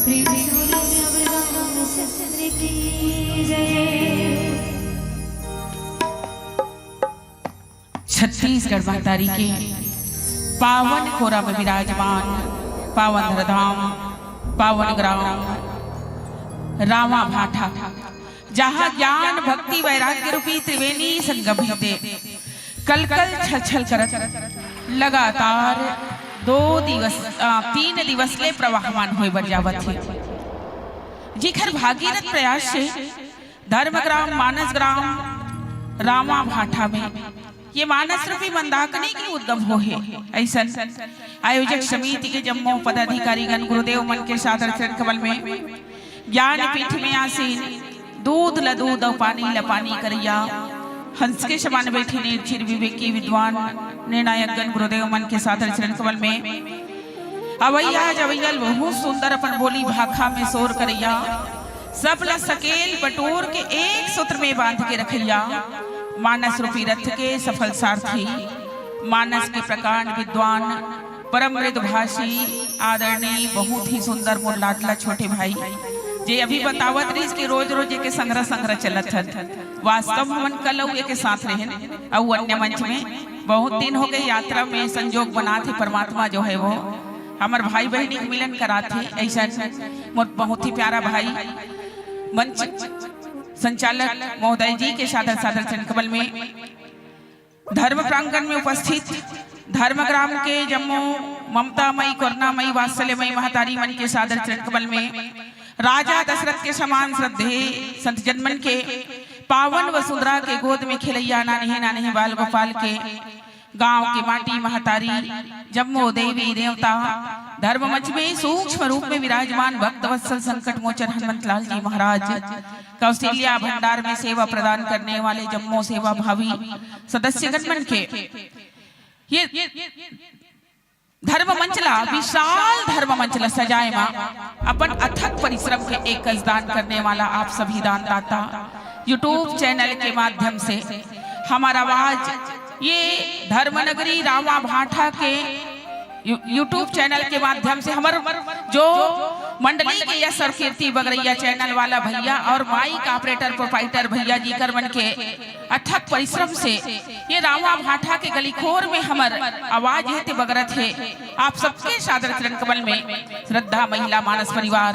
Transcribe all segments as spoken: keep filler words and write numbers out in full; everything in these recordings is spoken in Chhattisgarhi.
प्रेम से बोलो सियावर रामचंद्र की जय। छत्तीसगढ़ महतारी के पावन कोरा में विराजमान पावन धरधाम, पावन ग्राम रामा भाठा, जहाँ ज्ञान, भक्ति, वैराग्य रूपी त्रिवेणी संगम हे, कल कल छल छल करत लगातार दो दिवस, अ, तीन दिवस ले प्रवाहमान होय बर जावत हे, जिखर भागीरथ प्रयास से धर्म ग्राम, मानस ग्राम, रामा भाठा में ये मानस रूपी मंदाकिनी के उद्गम होहे। अइसन आयोजक समिति के जम्मो पदाधिकारी गण, गुरुदेव मन के सादर चरण कमल में, ज्ञान पीठ में आसीन, दूध ल दूध अउ पानी ल पानी करइया, हंस के समान बैठे निर्चिर विवेकी विद्वान निर्णायक गण, गुरुदेव मन के सादर चरण कमल में अवैया जवैया ल बहुत सुंदर अपन बोली भाखा में शोर करइया, सब ल सकेल बटोर के एक सूत्र में बांध के रखइया, मानस रूपी रथ के सफल सारथी, मानस के प्रकांड विद्वान, परम मृदुभाषी, आदरणीय, बहुत ही सुंदर मोर लाडला छोटे भाई, जे अभी बतावत रहिस कि रोज रोज एके संघरा संघरा चलत हन। वास्तव में हमन कल अउ एके साथ रहेन, अउ अन्य मंच में बहुत दिन हो गए यात्रा में संजोग बनात हे परमात्मा जो है वो हमर भाई बहिनी के मिलन करात हे। अइसन मोर बहुत ही प्यारा भाई मंच संचालक महोदय जी के सादर सादर चरण कमल में, धर्म प्रांगण में उपस्थित धर्म ग्राम के जम्मो ममतामयी, करुणामयी, वात्सल्यमयी महतारी मन के सादर चरण कमल में, राजा दशरथ के समान श्रद्धेय संत जन मन के पावन वसुंधरा के गोद में खेलैया नान्हे नान्हे बाल गोपाल के गांव के माटी महतारी, जम्मो देवी देवता, धर्म मंच में सूक्ष्म रूप में विराजमान भक्त वत्सल संकट मोचन हनुमंत लाल जी महाराज, कौशल्या भंडार में सेवा प्रदान करने वाले जम्मो सेवा भावी सदस्यगण मन के ये धर्म मंच ला, विशाल धर्म मंच ला सजाए मा अपन अथक परिश्रम के एक दान करने वाला आप सभी दानदाता, YouTube चैनल के माध्यम से हमर आवाज ये धर्मनगरी रामा भाठा के यू-, YouTube चैनल के माध्यम से हमर जो मंडली के यश और कीर्ति बगरैया चैनल वाला भैया और माइक ऑपरेटर प्रोपाइटर भैया जी कर मन के अथक परिश्रम से ये रामा भाठा के गलीखोर में हमर आवाज हे ते बगरत हे। आप सबके सादर चरण कमल में श्रद्धा महिला मानस परिवार,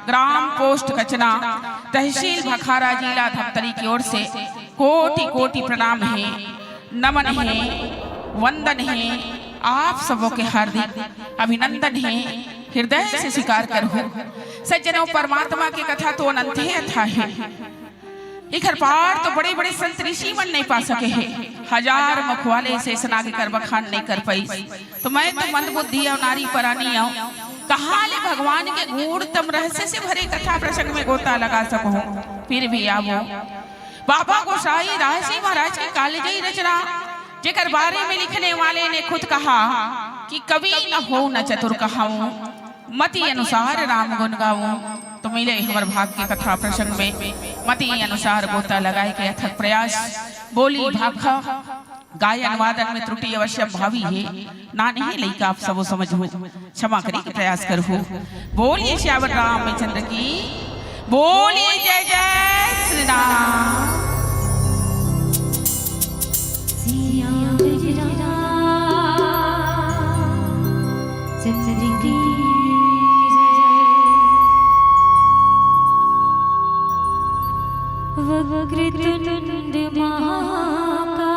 ग्राम पोस्ट कचना, तहसील भखारा, जिला धमतरी की ओर से कोटि कोटि प्रणाम हे, नमन हे, वंदन हे, आप सबो के हार्दिक अभिनंदन हे। हृदय से स्वीकार करहु। सज्जनों, परमात्मा के कथा तो अनंत हे अथाह हे। एखर पार तो बड़े बड़े संत ऋषि मन नहीं पा सके हे। हजार मुख वाले शेषनाग कर बखान नहीं कर पाइस, तो मैं तो मंद बुद्धि अउ नारी परानी अउ कहाँ ले भगवान के गूढ़तम रहस्य से भरे कथा प्रसंग में गोता लगा सकहूँ। फिर भी आवो बाबा गोसाई दास जी महाराज के कालजयी रचना, जेकर बारे में लिखने वाले ने खुद कहा कि कवि न होउँ न चतुर कहाऊँ, मति अनुसार राम गुण गाऊँ। तो मिले हमर भाग के कथा प्रसंग में मति अनुसार गोता लगाए के अथक प्रयास। बोली भाखा, गायन वादन में त्रुटि अवश्य भावी हे, नान्हे लइका आप सबो समझहु, क्षमा करे के प्रयास करहु। बोलिए सियावर रामचंद्र की, बोलिए जय जय श्री राम। सियावर रामचंद्र की जय। वक्रतुंड महाकाय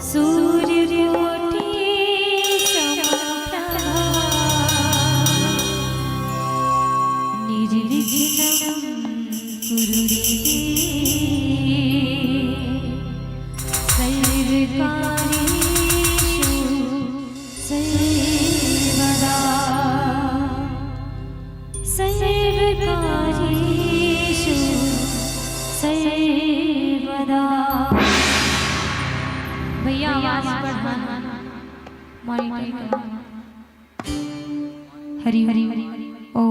सूर्यकोटि समप्रभा निर्विघ्नं कुरु देवी सर्वकार्येषु सर्वदा सर्वकार्येषु सर्वदा। भैया आवाज बढ़ाना, मॉनिटर करना। हरि हरि ओ।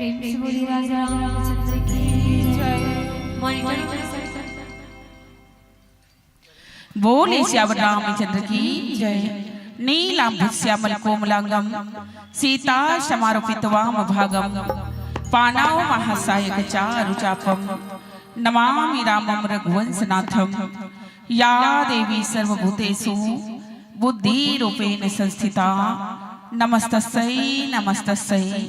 प्रेम से बोलिए राजा रामचंद्र की जय। मॉनिटर। बोले सियावर रामचंद्र की जय। नीलांबुज श्यामल कोमलांगम सीता समारोपित वाम भागम पानाव महासायक चारु चापम नमामि रामम रघुवंशनाथम। या देवी सर्वभूतेषु बुद्धि रूपेण संस्थिता नमस्तस्यै नमस्तस्यै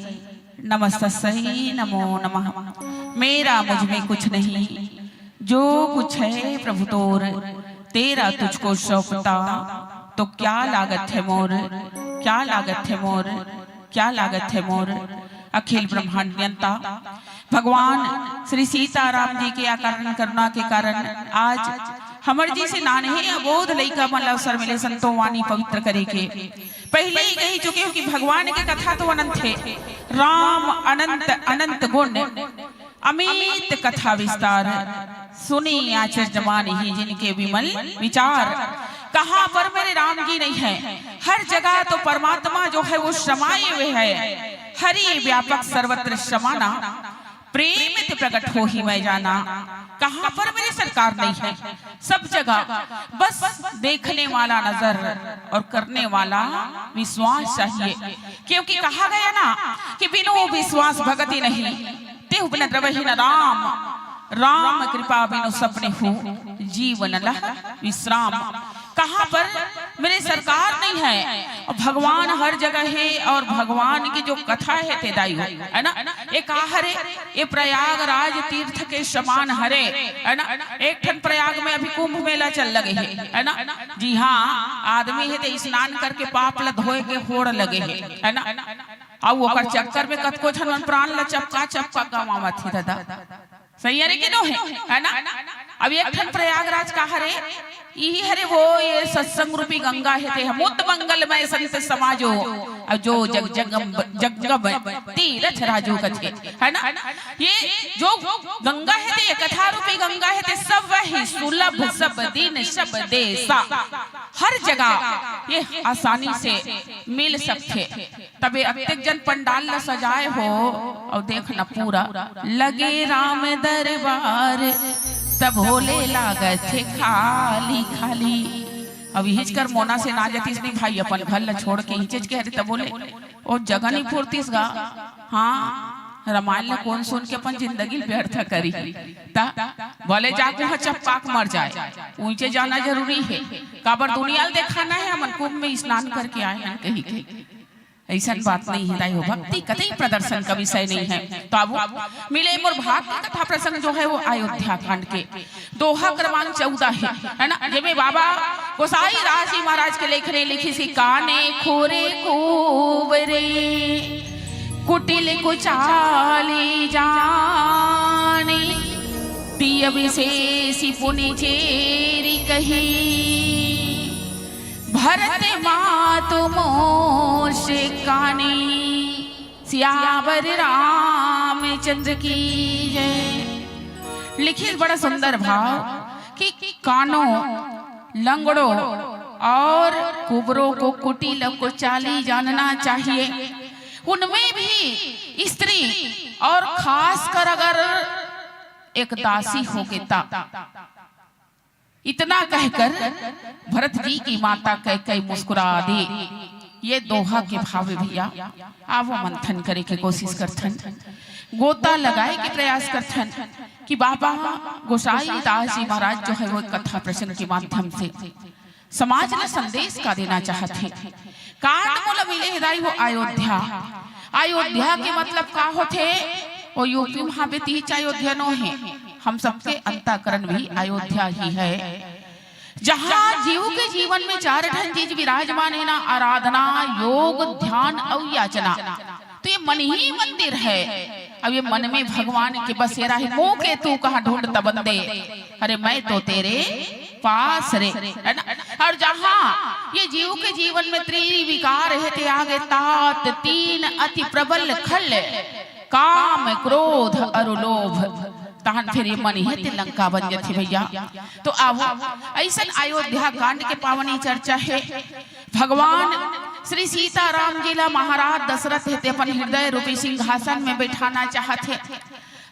नमस्तस्यै नमो नमः। मेरा मुझ में कुछ नहीं, जो कुछ है प्रभु तोर, तेरा तुझको सौंपता, तो क्या लागत है मोर, क्या लागत है मोर, क्या लागत है मोर। अखिल ब्रह्मांड नियंता भगवान श्री सीताराम जी के अकारण करुणा के कारण आज हमर जी से नान्हे अबोध लइका मन ला अवसर मिले संतो वाणी पवित्र करे के। पहले ही कही चुके हो कि भगवान के कथा तो अनंत है, राम अनंत अनंत गुण अमित कथा विस्तार, सुनी आचर जमान ही जिनके विमल विचार। कहाँ पर मेरे राम जी नहीं है, हर जगह तो परमात्मा जो है वो समाये हुए है। हरि व्यापक सर्वत्र समाना, प्रेम ते प्रगट होहि मैं जाना। कहाँ पर मेरे सरकार नहीं है, सब जगह बस देखने वाला नजर और करने वाला विश्वास चाहिए। क्योंकि कहा गया ना कि बिनु विश्वास भगति नहीं, तेहु बिन द्रवहि न राम। राम कृपा बिनु सपने हो, जीवन लह विश्राम। कहाँ पर मेरे सरकार नहीं है, और भगवान हर जगह है, और भगवान की जो कथा है ते दाई हो, है ना? ये कहा हरे, ये प्रयागराज तीर्थ के समान हरे, है ना? एक ठन प्रयाग में अभी कुंभ मेला चल लगे है, है ना? जी हाँ, आदमी है ते स्नान करके पाप ल धोए के होड़ लगे है, है ना? अउ ओकर चक्कर में कतको झन मन प्राण ल चपका चपका गंवावत ही दादा। सही हरे कि नो है, है ना? अब एक ठन प्रयागराज का हरे, इही हरे वो ये सत्संग रूपी गंगा है ते, मुत मंगलमय संत समाजो, और जो जग जगम जगम तीरथ राजो कथे, है ना? ये जो गंगा है ते, ये कथा रूपी गंगा है ते, सब वही सुलभ सब दिन सब देसा, हर जगह ये आसानी से मिल सकथे। तबे अतेक जन पंडाल ल सजाए हो, अउ देख न पूरा लगे राम दरबार, तब होले लागत हे खाली खाली। अब इहिच कर मोना से ना जतिस नहीं भाई, अपन घर ल छोड़ के इहिचेच के हरे तब बोले, ओ जगह नहीं फुरतिस गा। हाँ, रामायण ल कोन सुन के अपन जिंदगी ल व्यर्थ करी? ता बोले जाके वहाँ चपका के मर जाए, उइचे जाना जरूरी है। काबर दुनिया ल देखाना है, हमन कुंभ में स्नान करके आए हैं कही के। अइसन बात नहीं है दाई हो, भक्ति कतई प्रदर्शन का विषय नहीं है। तो अब मिले मोर भाग के कथा प्रसंग जो है वो अयोध्या कांड के दोहा क्रमांक चौदह है, है ना, जेमे बाबा गोसाई राज जी महाराज के लेखने लिखिस कि काने खोरे कोवरे कुटिल कुचाली जानी प्रिय विशेष पुनि चेरि कही, भरत मातु मोर से कानी। सियावर रामचंद्र की जय। लिखित बड़ा सुंदर भाव कि कानो, लंगड़ो और कुबरो को, कुटिल को चाली जानना चाहिए। उनमें भी स्त्री और खासकर अगर एक दासी होगे ता। इतना कहकर भरत जी की माता कैकई मुस्कुरा दी। ये दोहा के भाव है भैया, आवो मंथन करे के कोशिश करथन, गोता लगाए के प्रयास करथन कि बाबा गोसाई दास जी महाराज जो है वो कथा प्रसंग के माध्यम से समाज ला संदेश का देना चाहत हे। कांड मोला मिले हे दाई वो अयोध्या। अयोध्या के मतलब का होथे? वो यूपी महाबेतीच अयोध्या नो हे, हम सबके अंतःकरण भी अयोध्या ही है, जहाँ जीव के जीवन में चार ठन चीज विराजमान हे ना, आराधना, योग, ध्यान अउ याचना। तो ये मन ही मंदिर है। अब ये मन में भगवान के बसेरा हे, मोके तू कहाँ ढूंढत बंदे, अरे मैं तो तेरे पास रे, है ना? और जहाँ ये जीव के जीवन में त्रिविकार हे, ते आगे तात, तीन अति प्रबल खल, काम, क्रोध और लोभ, तहन फिर ये मन हे ते लंका बन जथे भैया। तो आवो, ऐसन अयोध्या कांड के पावनी चर्चा हे। भगवान श्री सीताराम जी ला महाराज दशरथ हे ते अपन हृदय रूपी सिंहासन में बैठाना चाहत हे,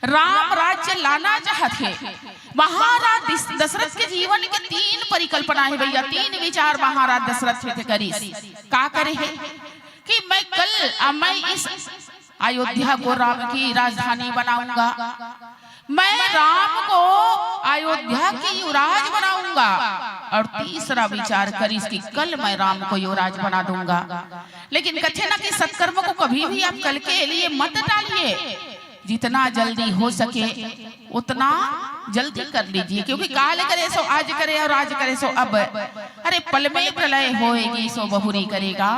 राम राज्य लाना चाहत हे। महाराज दिस-, दशरथ के जीवन के तीन परिकल्पना हे भैया, तीन विचार महाराज दशरथ हे ते करिस। का करे हे कि मैं कल, आ, मैं इस अयोध्या को राम की राजधानी बनाऊंगा, मैं राम को अयोध्या की युवराज बनाऊंगा, और तीसरा विचार करिस कि कल मैं राम को युवराज बना दूंगा। लेकिन कथे ना कि सत्कर्म को कभी भी आप कल के लिए मत टालिए, जितना जल्दी हो सके उतना जल्दी कर लीजिए, क्योंकि काल करे सो आज करे और आज करे सो अब। अरे पल में प्रलय होएगी सो बहुरी करेगा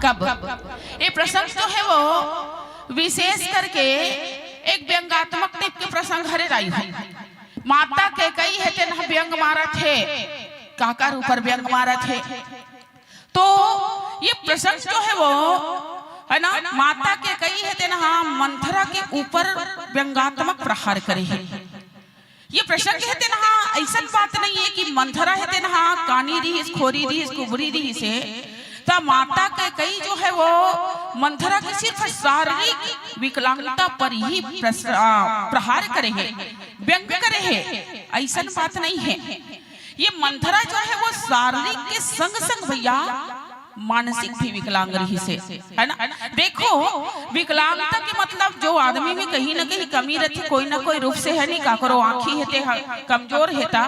कब। ये प्रसंग जो है वो विशेष करके एक व्यंगात्मक टाइप के प्रसंग हरे राई है। माता कैकई हे तेन ह व्यंग मारत हे, काकर ऊपर व्यंग मारत हे। तो ये प्रसंग जो है वो, है ना, माता कैकई हे तेन ह मंथरा के ऊपर व्यंगात्मक प्रहार करे हे। ये प्रसंग हे तेन ह, ऐसन बात नहीं है कि मंथरा हे तेन ह कानी रिहिस, खोरी रिहिस, कुबरी रिहिस हे, त माता कैकई जो है वो मंथरा की सिर्फ शारीरिक विकलांगता पर ही प्रस-, आ, प्रहार करे हे, व्यंग करे हे, ऐसन बात नहीं है। ये मंथरा जो है वो शारीरिक के संग संग भैया मानसिक भी विकलांग रहिस हे, है ना? देखो, विकलांगता के मतलब जो आदमी में कहीं ना कहीं कमी रहिथे, कोई ना कोई रूप से, है नहीं, काकरो आँखी हे ते ह-, कमजोर हे ता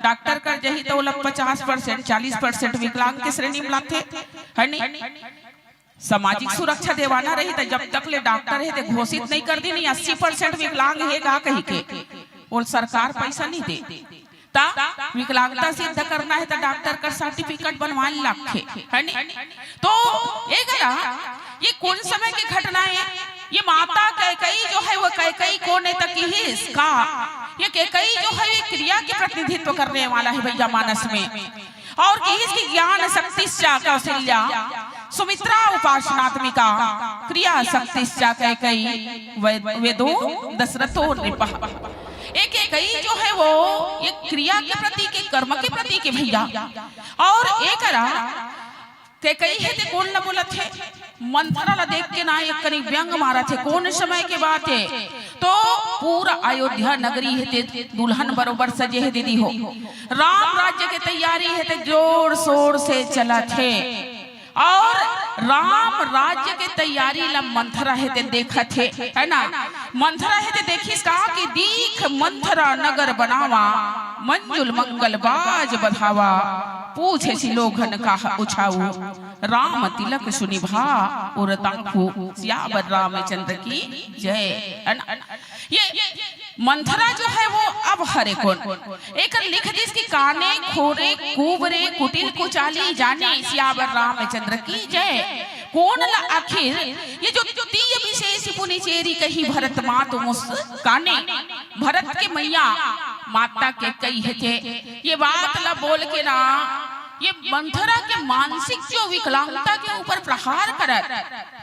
डॉक्टर कर जही तो ओला पचास परसेंट, चालीस परसेंट विकलांग के श्रेणी में लाथे, है नहीं? सामाजिक सुरक्षा देवाना रही त जब तक ले डॉक्टर हे ते घोषित नहीं कर दी, नहीं अस्सी परसेंट विकलांग हे का कही के, ओल सरकार पैसा नहीं दे। ता विकलांगता सिद्ध करना हे त डॉक्टर कर सर्टिफिकेट बनवाए लागथे, है नी? तो ये गया, ये कौन समय की घटना है? ये माता कैकई जो है वो कैकई कौन है त किहिस का? ये कैकई जो है ये क्रिया के प्रतिनिधित्व करने वाला है भैया मानस में। और किहिस कि ज्ञान शक्तिश्च कौशल्या सुमित्रा उपासनात्मिका क्रिया शक्तिश्च कैकई वे-, वेदो दशरथो नृपः। एक कैकई जो है वो एक क्रिया के प्रतीक, एक कर्म के प्रतीक है भैया। और एकरा कैकई हे ते कौन ला बोलत हे? मंथरा ला देख के ना एक कनी व्यंग मारत हे। कौन समय के बात हे? तो पूरा अयोध्या नगरी हे ते दुल्हन बरोबर सजे हे दीदी हो। राम राज्य के तैयारी हे ते जोर शोर से चलत हे। और राम राज्य के तैयारी ला मंथरा हे ते देखत हे, है ना? मंथरा हे ते देखिस का कि दीख मंथरा नगर बनावा, मंजुल मंगल बाज बधावा, पूछे सिलोघन काह उछाऊ, राम तिलक सुनिभा उर ताखू, सियावर रामचंद्र की जय। है ना? ये मंथरा जो है वो अब हरे कौन? एकर लिख दिस कि काने खोरे कुबरे कुटिल कुचाली जाने सियावर रामचंद्र की जय। कोन ला आखिर ये जो तीय बिसेस पुनि चेरी कहि भरत मातु मुस्काने। भरत के मइया माता कैकई हे ते ये बात ला बोल के ना, ये मंथरा के मानसिक जो विकलांगता के ऊपर प्रहार करत,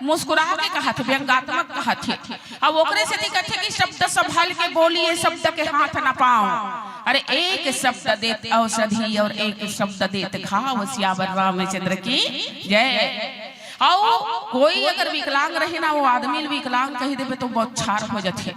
मुस्कुरा के कहत हे, व्यंगात्मक कहत हे। अब ओकरे सेती कथे कि शब्द संभाल के बोलिए, शब्द के हाथ न पाओ। अरे, एक शब्द देत औषधि और एक शब्द देत घाव। सियावर रामचंद्र की जय। अउ कोई अगर विकलांग रहे ना, वो आदमी ल विकलांग कहि देबे तो बौछार हो जाथे।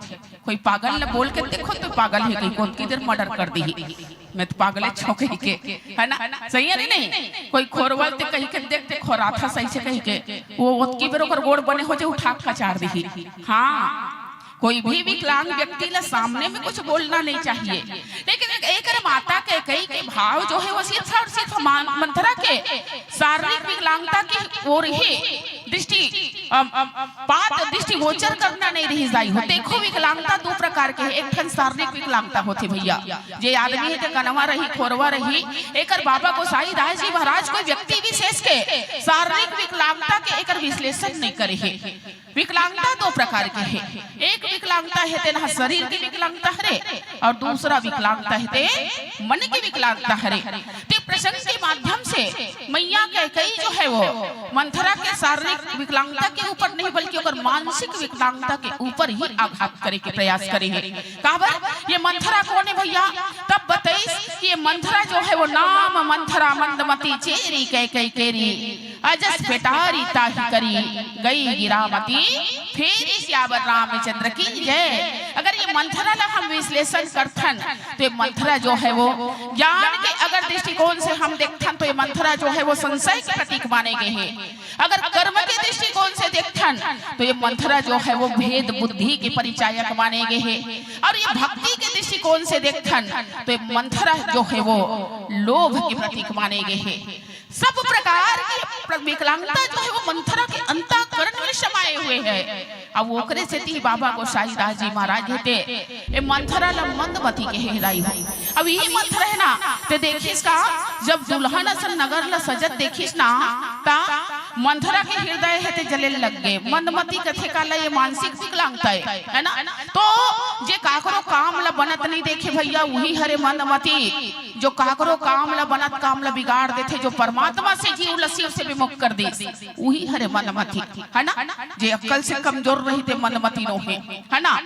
कोई पागल ल बोल के देखो तो पागल हे कहि, कोन की देर मर्डर कर दिही, मैं तो पागले छो कहि के, है ना? सही है नहीं? नहीं, कोई खोरवल ते कहि के देख, ते खोराथा सही से कहि के, वो ओतकी बेर ओकर गोड़ बने हो जाए, उठा के कचार दिही। हाँ, कोई भी विकलांग व्यक्ति ला सामने में कुछ बोलना नहीं चाहिए, लेकिन एकर माता कैकई के भाव जो है वो सिर्फ और सिर्फ मान-, मंथरा के शारीरिक विकलांगता की ओर ही दृष्टि, अम, अम, पात दृष्टिगोचर करना नहीं रही जाई हो। देखो, विकलांगता दो प्रकार के है। एक ठन शारीरिक विकलांगता होथे भैया, जे आदमी हे ते कनवा रही, खोरवा रही, एकर बाबा गोसाई दास जी महाराज कोई व्यक्ति विशेष के शारीरिक विकलांगता के एकर विश्लेषण नहीं करे हे। विकलांगता दो प्रकार के हे। एक विकलांगता हे तेन ह शरीर के विकलांगता हरे, और दूसरा विकलांगता हे ते मन के विकलांगता हरे। ते प्रसंग के माध्यम से मइया कैकई जो है वो मंथरा के शारीरिक विकलांगता के ऊपर नहीं, बल्कि ओकर मानसिक विकलांगता के ऊपर ही आघात करे के प्रयास करे हे। काबर ये मंथरा कोन हे भैया? तब बताइस कि ये मंथरा जो है वो नाम मंथरा मंदमती चेरी कैकई केरी। अजस पेटारी ताहि करी गई गिरामती फेरी। सियावर रामचंद्र की जय। अगर ये मंथरा ला हम विश्लेषण करथन तो ये मंथरा जो है वो ज्ञान के अगर दृष्टिकोण से हम देखथन तो ये मंथरा जो है वो संशय के प्रतीक माने गए हे। अगर कर्म के दृष्टिकोण से देखथन तो ये मंथरा जो है वो भेद बुद्धि के परिचायक माने गए हे। और ये भक्ति के दृष्टिकोण से देखथन तो ये मंथरा जो है वो लोभ के प्रतीक माने गए हे। सब प्रकार के प्र-, विकलांगता जो है वो मंथरा के अंतःकरण में समाए हुए है। अब ओकरे सेती बाबा गोसाई दास जी महाराज हे ते ए मंथरा ला मंदमती के हेराई हो। अब ये मंथरा है ना, ते देखिस का, जब दुल्हन असन नगर ला सजत देखिस ना, ता मंथरा के हृदय हे ते जले लग गे। मंदमती कथे काला, ये मानसिक विकलांगता है, है ना? तो जे काकरो काम ला बनत नहीं देखे भैया, वही हरे मंदमती। जो काकरो काम ला, बनत काम ला बिगाड़ देथे, जो परमात्मा से जीव ला शिव से विमुख कर दे, वही हरे मंदमती, है ना? जे अक्कल से कमजोर रही ते मंदमती नो हे, है ना?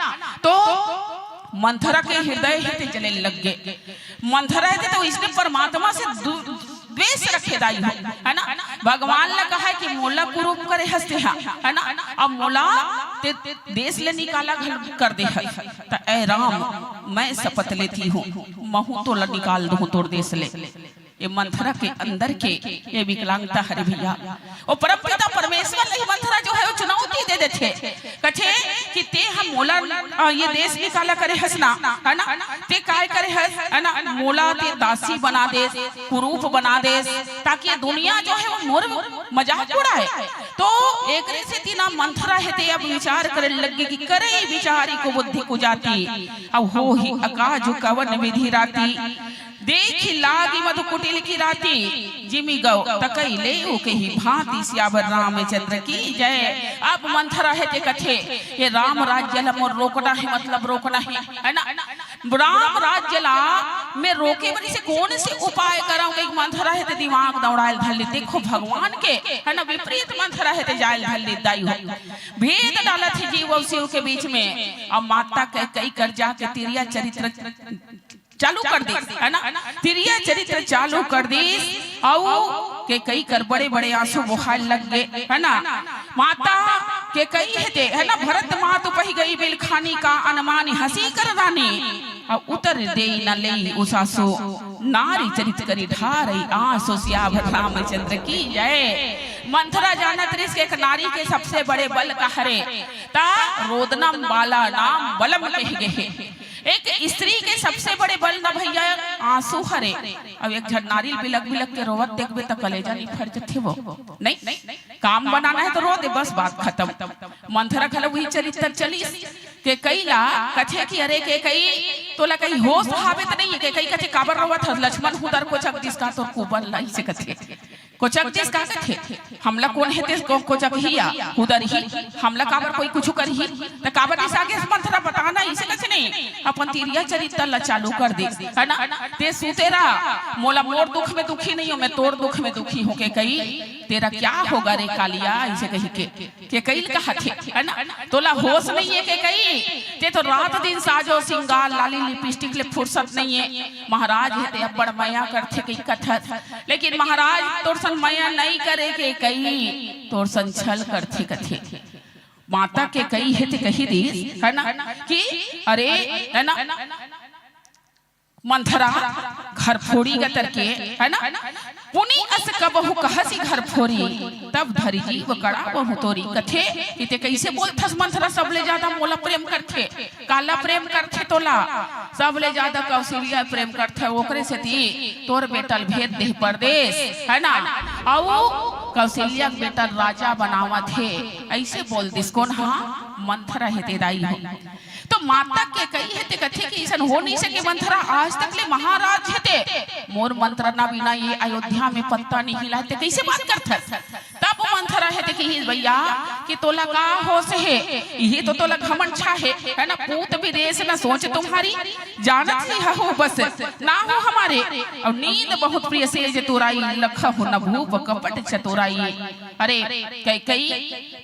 तो मंथरा के हृदय हे ते जले लग गे। मंथरा हे ते तो इसने परमात्मा से दु-, द्वेष रखे दाई हो, है ना? भगवान ला कहा है कि मोला कुरूप करे हस ते हा, है ना? अब मोला ते देश ले निकाला घल कर दे हस, त ए राम, मैं शपथ लेती हूँ, महू तोला निकाल दूँ तोर देश ले। ये मंथरा के अंदर के ये विकलांगता हरे भैया। ओ परमपिता परमेश्वर ले मंथरा जो है वो चुनौती दे देथे, कथे कि ते हम मोला, अ, ये देश निकाला करे हस ना, है ना? ते काय करे हस, है ना? मोला ते दासी बना देस, कुरूप बना देस, ताकि ये दुनिया जो है वो मोर मजाक उड़ाए। तो एकरे सेती ना मंथरा हे ते अब विचार करे लग गे कि करे विचारी कुबुद्धि कुजाति, अब होही अकाजु कवन विधि राति। देखि लागी मधु कुटिल की राति, जिमि गौ तकई लेउ केहि भाँति। सियावर रामचंद्र की जय। अब मंथरा हे ते कथे, ये राम राज्य ला मोर रोकना हे, मतलब रोकना हे, है ना? राम राज्य ला मैं रोके बर से कोन से उपाय करंव, कहिके मंथरा हे ते दिमाग दौड़ायल धर ले। देखो भगवान के, है ना, विपरीत मंथरा हे ते जायल धर ले दाई हो। भेद डालत हे जीव अउ शिव के बीच में। अब माता कैकई कर जाके तिरिया चरित्र चालू कर दिस, है ना? तिरिया चरित्र चालू कर दिस, अउ कैकई कर बड़े-बड़े आंसू बोहाय लग गे, है ना? माता कैकई हे ते, है ना? भरत मातु पहि गई बिलखानी का अनमानी हँसी कर रानी, अउ उतर देई न लेई उसासु, नारी चरित करी ढारई आंसू। सियावर रामचंद्र की जय। मंथरा जानत रिस के एक नारी के सबसे बड़े बल का हरे, ता रोदनम बालानाम बलम कहे गे हे। एक स्त्री के सबसे बड़े बल ना भैया आंसू हरे। अब एक झन नारी ल बिलक बिलक के रोवत देखबे त कलेजा नइ फट जथे वो। नहीं, काम बनाना हे त रो दे, बस बात खतम। मंथरा घलो वही चरित्र चलिस। कैकई ला कथे कि अरे कैकई, तोला कहीं होश हावे त नहीं हे? कैकई कथे काबर रोवत हस? लक्ष्मण हुदर कोचक दिस का तोर कुबर ला, अइसे कथे। कोचक दिस का कथे? हमला कोन हे ते को, को जगहिया, हुदरही, हमला काबर कोई कुछु करही, त काबर दिस आगे मंथरा बता ना, इसे कछ नहीं, अपन तिरिया चरित्र ला चालू कर दे, है ना? ते सुते रहा, मोला मोर दुख में दुखी नहीं हो, मैं तोर दुख में दुखी हूँ, केकई, तेरा क्या होगा रे कालिया, इसे कही के, केकई ल कहत हे, है ना? तोला होश नहीं है केकई, ते तो रात दिन साजो सिंगार, लाली लिपस्टिक ले फुर्सत नहीं है, महाराज हे ते अब्बड़ मया करथे कई कथस, लेकिन महाराज तोर सन मया नहीं करे केकई, तोर सन छल करथे कथे। माता केकई हे ते कही दिस, है ना, कि अरे, है ना, मंथरा घर फोड़ी गतर के, है ना, पुनि अस कबहु कहसी घर फोड़ी, तब धरि जीव कड़ा बहु तोरी। कथे कि ते कैसे बोलथस मंथरा, सबले ज्यादा मोला प्रेम करथे, काला प्रेम करथे तोला, सबले ज्यादा कौशल्या प्रेम करथे, ओकरे सेती तोर बेटा ल भेज देह परदेस, है ना? अउ कौशल्या के बेटा ल राजा बनावत हे, ऐसे बोल दिस। कोन हा? मंथरा हे ते दाई हो। तो माता केकई हे ते कथे कि ऐसन हो नहीं सके मंथरा, आज तक ले महाराज हे ते, मोर मंथरा ना बिना ये अयोध्या में पत्ता नहीं हिला, ते कैसे बात करथस? तब मंथरा हे ते किहिस भैया कि तोला का होश हे, इही तो तोला घमंड छा हे, है ना? पूत विदेश न सोच तुम्हारी, जानत ही हो बस ना हो हमारे। और नींद बहुत प्रिय सेज तोराई, लखहु न भूप कपट चतुराई। अरे केकई,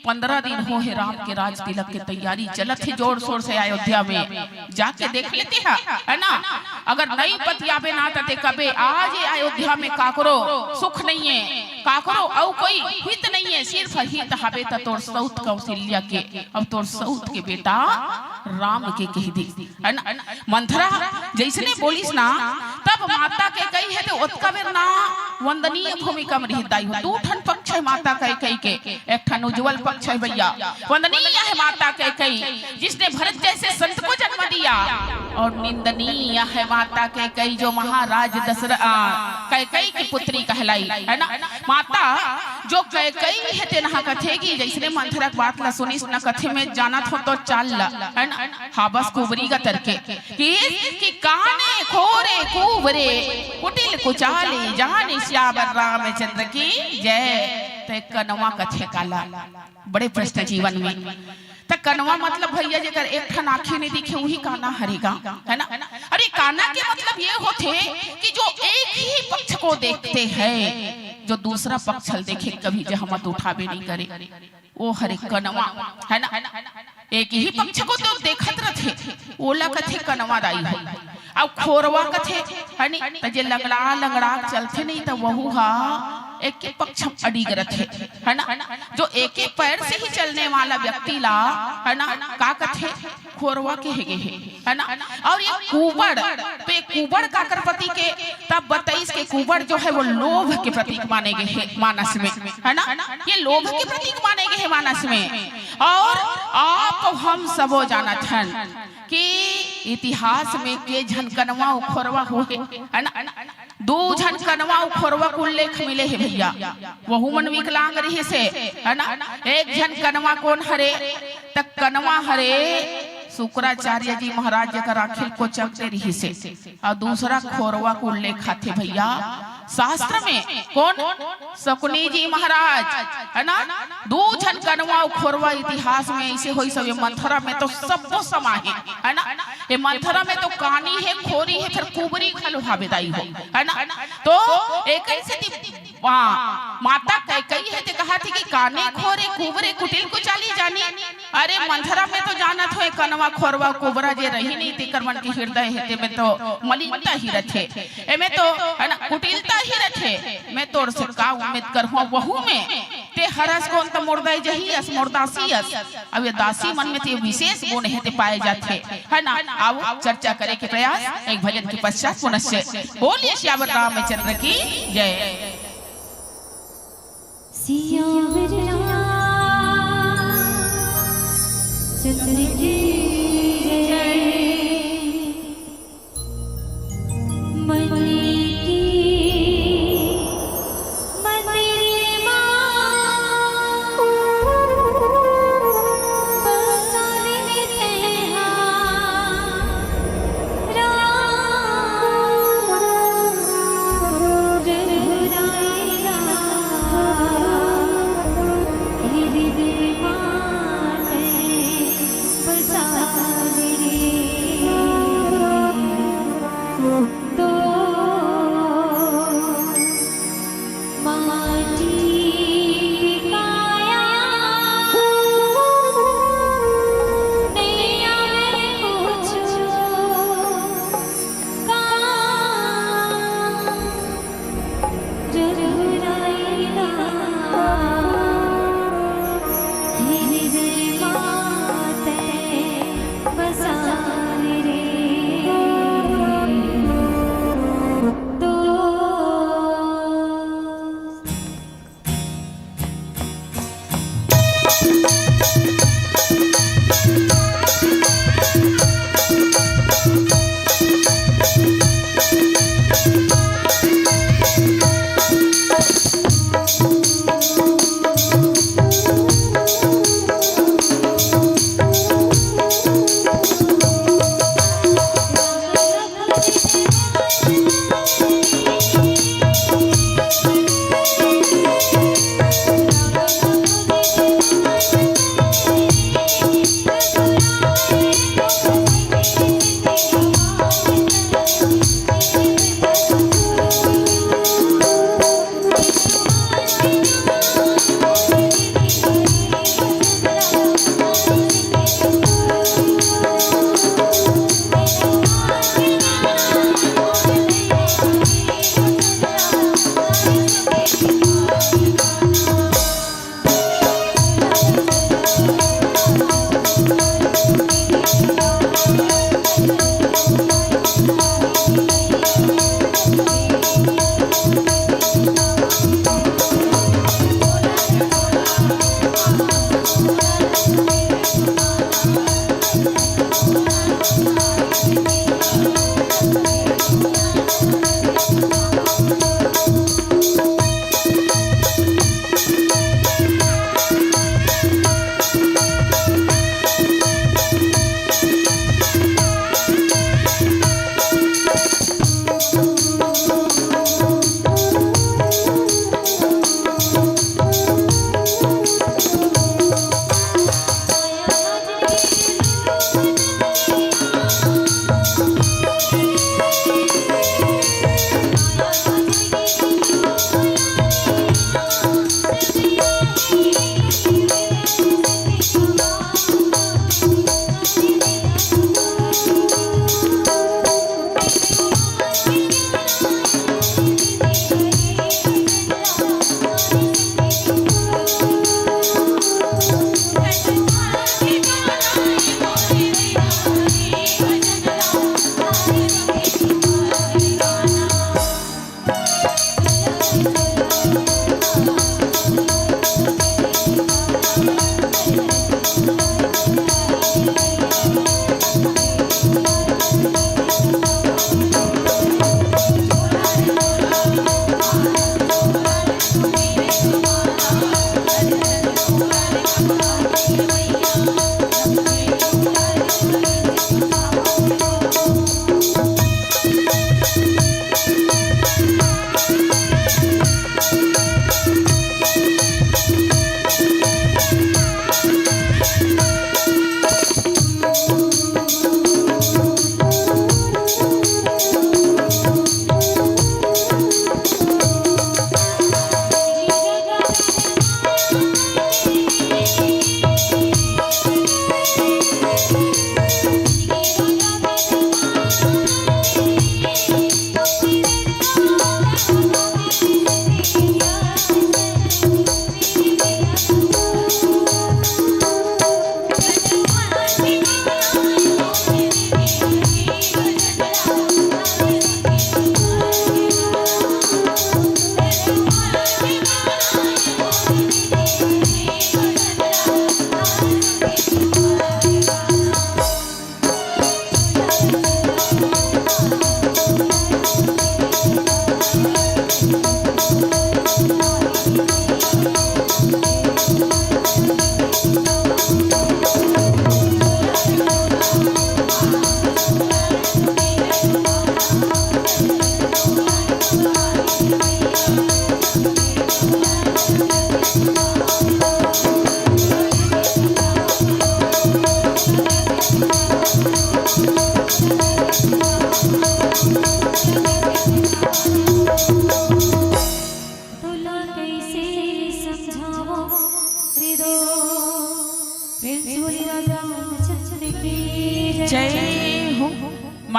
पंद्रह दिन हो हे राम के राज तिलक के तैयारी चलत हे जोर शोर से अयोध्या में, जाके देख लेते हैं, है ना? अगर नहीं पतियाबे ना त ते कबे आज ये अयोध्या में काकरो सुख नहीं है, काकरो अउ कोई हित नहीं है, सिर्फ हित हबे त तोर सौत कौशल्या के, अब तोर सौत के बेटा राम के कह दी, है ना? मंथरा जैसने बोलिस ना, तब माता केकई हे ते ओतका बेर ना वंदनीय भूमिका में रहिस दाई हो। दू ठन पक्ष हे माता केकई के, एक ठन उज्जवल पक्ष हे भैया, वंदनीय हे माता केकई, जिसने भरत जैसे संत को जन्म दिया, और निंदनीय हे माता केकई, जो महाराज दशरथ, आ, केकई की पुत्री कहलाई, है ना? माता जो केकई हे तेन हा कथे कि जैसने मंथरा के बात ला सुनिस न, कथे में जानत हो तो चाल ला, है ना? हाबस कुबरी गतर के कि, कि काने खोरे कुबरे कुटिल कुचाले, जाने सियावर रामचंद्र की जय। ते कनवा कथे काला, बड़े प्रश्न जीवन में। त कनवा मतलब भैया जेकर एक ठन आँखी नहीं दिखे, वही काना हरे गा, है ना? अरे काना के मतलब ये होथे कि जो एक ही पक्ष को देखते हैं, जो दूसरा पक्ष ल देखे कभी जहमत उठाबे नहीं करे, वो हरे कनवा, है ना? एक ही पक्ष को तो देखत रथे, ओला कथे कनवा दाई हो। अब खोरवा कथे, है नी? त जे लंगड़ा लंगड़ा के चलथे नहीं, त वहू हा एक ही पक्ष में अडिग रथे, है ना? जो एक ही पैर से ही चलने वाला व्यक्ति ला, है ना, का कथे? खोरवा कहे गे हे, है ना? और ये कुबड़, पे कुबड़ काकर प्रतीक हे, तब बताइस के कुबड़ जो है वो लोभ के प्रतीक माने गे हे मानस में, है ना? ये लोभ के प्रतीक माने गे हे मानस में। और आप हम सबो जानत हन कि इतिहास में के झन कनवा अउ खोरवा होहे, है ना? दू झन कनवा अउ खोरवा के उल्लेख मिले हे भैया, वहू मन विकलांग रिहिस हे, है ना? एक झन कनवा कोन हरे? त कनवा हरे शुक्राचार्य जी महाराज, जेकर आँखी ल कोचक दे रिहिस हे, अउ दूसरा खोरवा के उल्लेख आथे भैया शास्त्र में। कोन? शकुनि जी महाराज, है ना? दू झन कनवा अउ खोरवा इतिहास में ऐसे होइस, सब ये मंथरा में तो सबो समाहे, है ना? ये मंथरा में तो कानी हे, खोरी हे, फिर कुबरी घलो हाबे दाई हो, है ना? तो एक ऐसे ती-, हाँ, माता केकई हे ते कहा थी कि काने खोरे कुबरे कुटिल कुचाली जानी। अरे मंथरा में तो जानत हो, कनवा खोरवा कुबरा जे रही नहीं, तेकर मन के हृदय हे, ते में तो मलिनता ही रथे, एमे तो, है ना, कुटिलता ही रथे। मैं तोर से का उम्मीद करहूँ, वहू में ते हरस कोन त मोर दाई जही अस, मोर दासी अस। अब ये दासी मन में ते विशेष गुण हे ते पाए जाथे, है ना? आओ चर्चा करे के प्रयास एक भजन के पश्चात पुनश्च। बोलिए सियावर रामचंद्र की जय। सियावर रामचंद्र की जय। मन की मंदिर माँ बसाने तेहा राम रघुराई राम।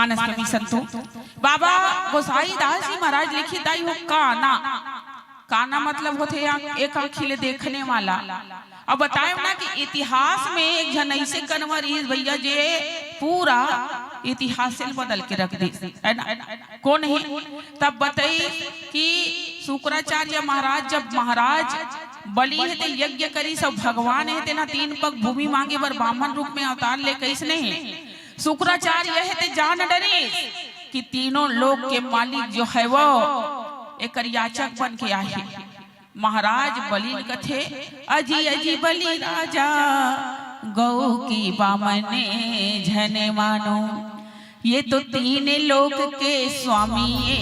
मानस कमी संतो। बाबा गोसाई दास जी महाराज लिखित दाई हो काना। काना मतलब होथे या एक आँखी ले देखने वाला। अब बताएव ना कि इतिहास में एक झन ऐसे कनवा रहिस भैया, जे पूरा इतिहास ल बदल के रख दिस, है ना? कोन हे? तब बताई कि शुक्राचार्य महाराज, जब महाराज बलि हे ते यज्ञ करिस, सब भगवान हे तेन ह तीन पग भूमि मांगे बर बामन रूप में अवतार ले कहिस नहीं। शुक्राचार्य हे ते जान डरिस कि तीनों लोक के मालिक जो हे वो एकर याचक बन के आए हे। महाराज बलि ल कथे, "अजी अजी बलि राजा, गौ की बामने झन मानो। ये तो तीन लोक के स्वामी ये,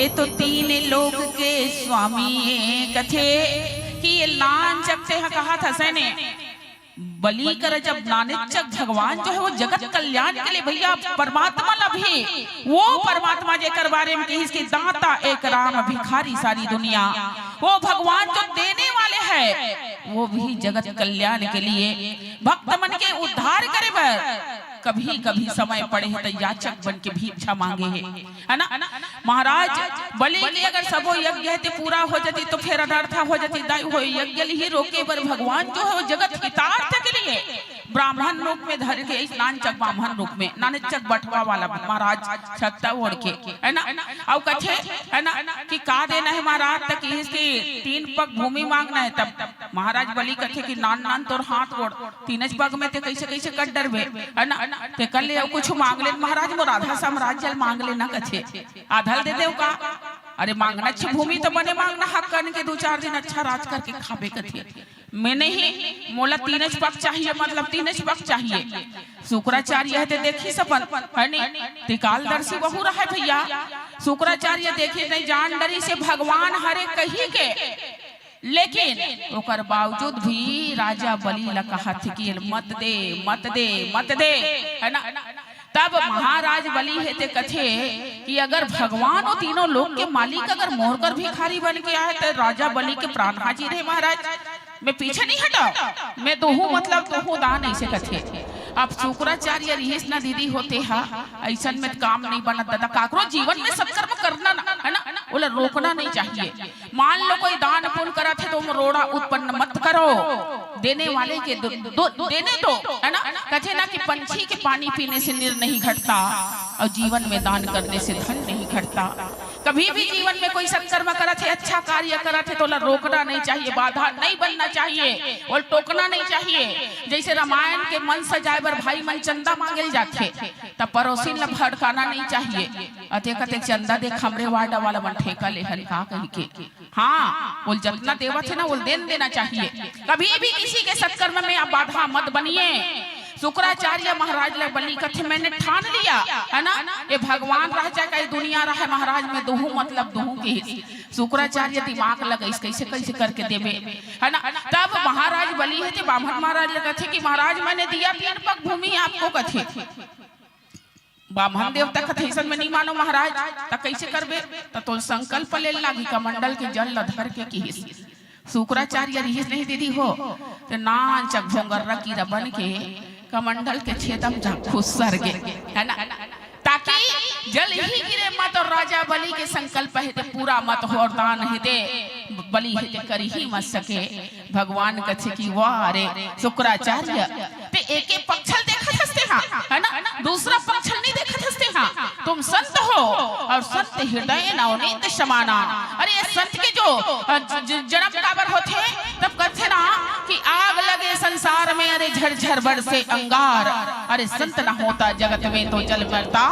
ये तो तीन लोक के स्वामी ये।" कथे कि ये नानचक तें ह कहत हस ने, बलि कर जब नानचक भगवान जो हे वो जगत कल्याण के लिए भैया परमात्मा ला भी, वो परमात्मा जेकर बारे में कहिस कि दाता एक राम भिखारी सारी दुनिया, वो भगवान जो देने वाले हे वो भी जगत कल्याण के लिए भक्त मन के उद्धार करे बर कभी कभी समय पड़े हे त याचक बन के भिक्षा मांगे हे, है ना? महाराज बलि के अगर सबो यज्ञ हे ते पूरा हो जाती तो फिर अनर्थ हो जाती। दाई हो यज्ञ ल ही रोके बर भगवान जो हे वो जगत हितार्थ के लिए ब्राह्मण रूप में धर के, इस नानचक ब्राह्मण रूप में, नानचक बटवा वाला महाराज छत्ता ओढ़ के, है ना? अउ कथे, है ना, कि का देना हे महाराज, त कहिस कि तीन पग भूमि मांगना हे। तब महाराज बलि कथे कि नान नान तोर हाथ गोड़, तीनच पग में ते कइसे कइसे कर डरबे, है ना? ते कर ले अउ कुछ मांग ले महाराज, मोर आधा साम्राज्य ल मांग ले ना कथे। आधा ल दे देव का? अरे मांगना छे भूमि तो बने मांगना, हक कन के दू चार दिन अच्छा राज करके खाबे कथे। मैं नहीं, मोला तीनच पग चाहिए, मतलब तीनच पग चाहिए। शुक्राचार्य हे ते देखिस अपन, है नी? त्रिकालदर्शी वहू रहे भैया। शुक्राचार्य देखे नहीं, जान डरिस हे भगवान हरे कहि के, लेकिन ओकर बावजूद भी राजा बलि ला कहत हे कि मत दे, मत दे, मत दे, है ना? तब महाराज बलि हे ते कथे कि अगर भगवान वो तीनों लोक के मालिक अगर मोर कर भिखारी बन के आए त राजा बलि के प्राण हाजिर हे महाराज, मैं पीछे नहीं हटव, मैं दोहूं, मतलब दोहूं दान, ऐसे कथे। अब शुक्राचार्य रिहिस ना दीदी हो ते हा, अइसन में काम नहीं बनत दादा, काकरो जीवन में सत्कर्म करना ना, है ना, ओला रोकना नहीं चाहिए। मान लो कोई दान पुण्य करत हे तो ओमा रोड़ा उत्पन्न मत करो, देने वाले के दो, दो, देने दो, है ना? कथे ना कि पंछी के पानी पीने से नीर नहीं घटता और जीवन में दान करने से धन नहीं घटता। कभी भी जीवन में कोई सत्कर्म करत हे, अच्छा कार्य करत हे, तो ओला रोकना नहीं चाहिए, बाधा नहीं बनना चाहिए, ओला टोकना नहीं चाहिए। जैसे रामायण के मंच सजाए बर भाई मन चंदा मांगे ल जाथे, त पड़ोसिन ला भड़काना नहीं चाहिए। अतेक अतेक चंदा देख, हमरे वार्ड वाला मन ठेका ले हन का कहि के। हाँ, ओला जतना देवत हे ना, ओला देन देना चाहिए। कभी भी किसी के सत्कर्म में आप बाधा मत बनिए। शुक्राचार्य महाराज ला बलि कथे, मैंने ठान लिया, है ना, ये भगवान रह चाहे कहीं दुनिया रहे, महाराज मैं दोहूं, मतलब दोहूं कहिस। शुक्राचार्य दिमाग लगाइस, कैसे कैसे करके देबे, है ना। तब महाराज बलि हे ते बामन महाराज ला कथे कि महाराज मैंने दिया तीन पग भूमि आपको कथे। बामन देवता कथे, "अइसन में नहीं मानो महाराज, त कइसे करबे?" त तोल संकल्प ले लागी, कमंडल के जल ल धर के किहिस। शुक्राचार्य रिहिस नहीं दीदी हो, ते नानचक भोंगर्रा कीरा बन के कमंडल के छेदम जा खुसर गे, है ना? ताकि जल ही गिरे मत, और राजा बलि के संकल्प हे ते पूरा मत हो, और दान हे ते बलि हे ते कर ही मत सके। भगवान कथे कि वाह रे शुक्राचार्य, ते एके पक्ष ल देखत हस ते हा, है ना? दूसरा पक्ष ल नहीं देखत हस ते हा। तुम संत हो और संत हृदय नवनीत समाना। अरे ये संत के जो, अ, ज-, ज-, जन्म काबर होथे, तब कथे ना कि आग लगे संसार में, अरे झरझर बरसे अंगार। अरे संत न होता जगत में तो जल मरता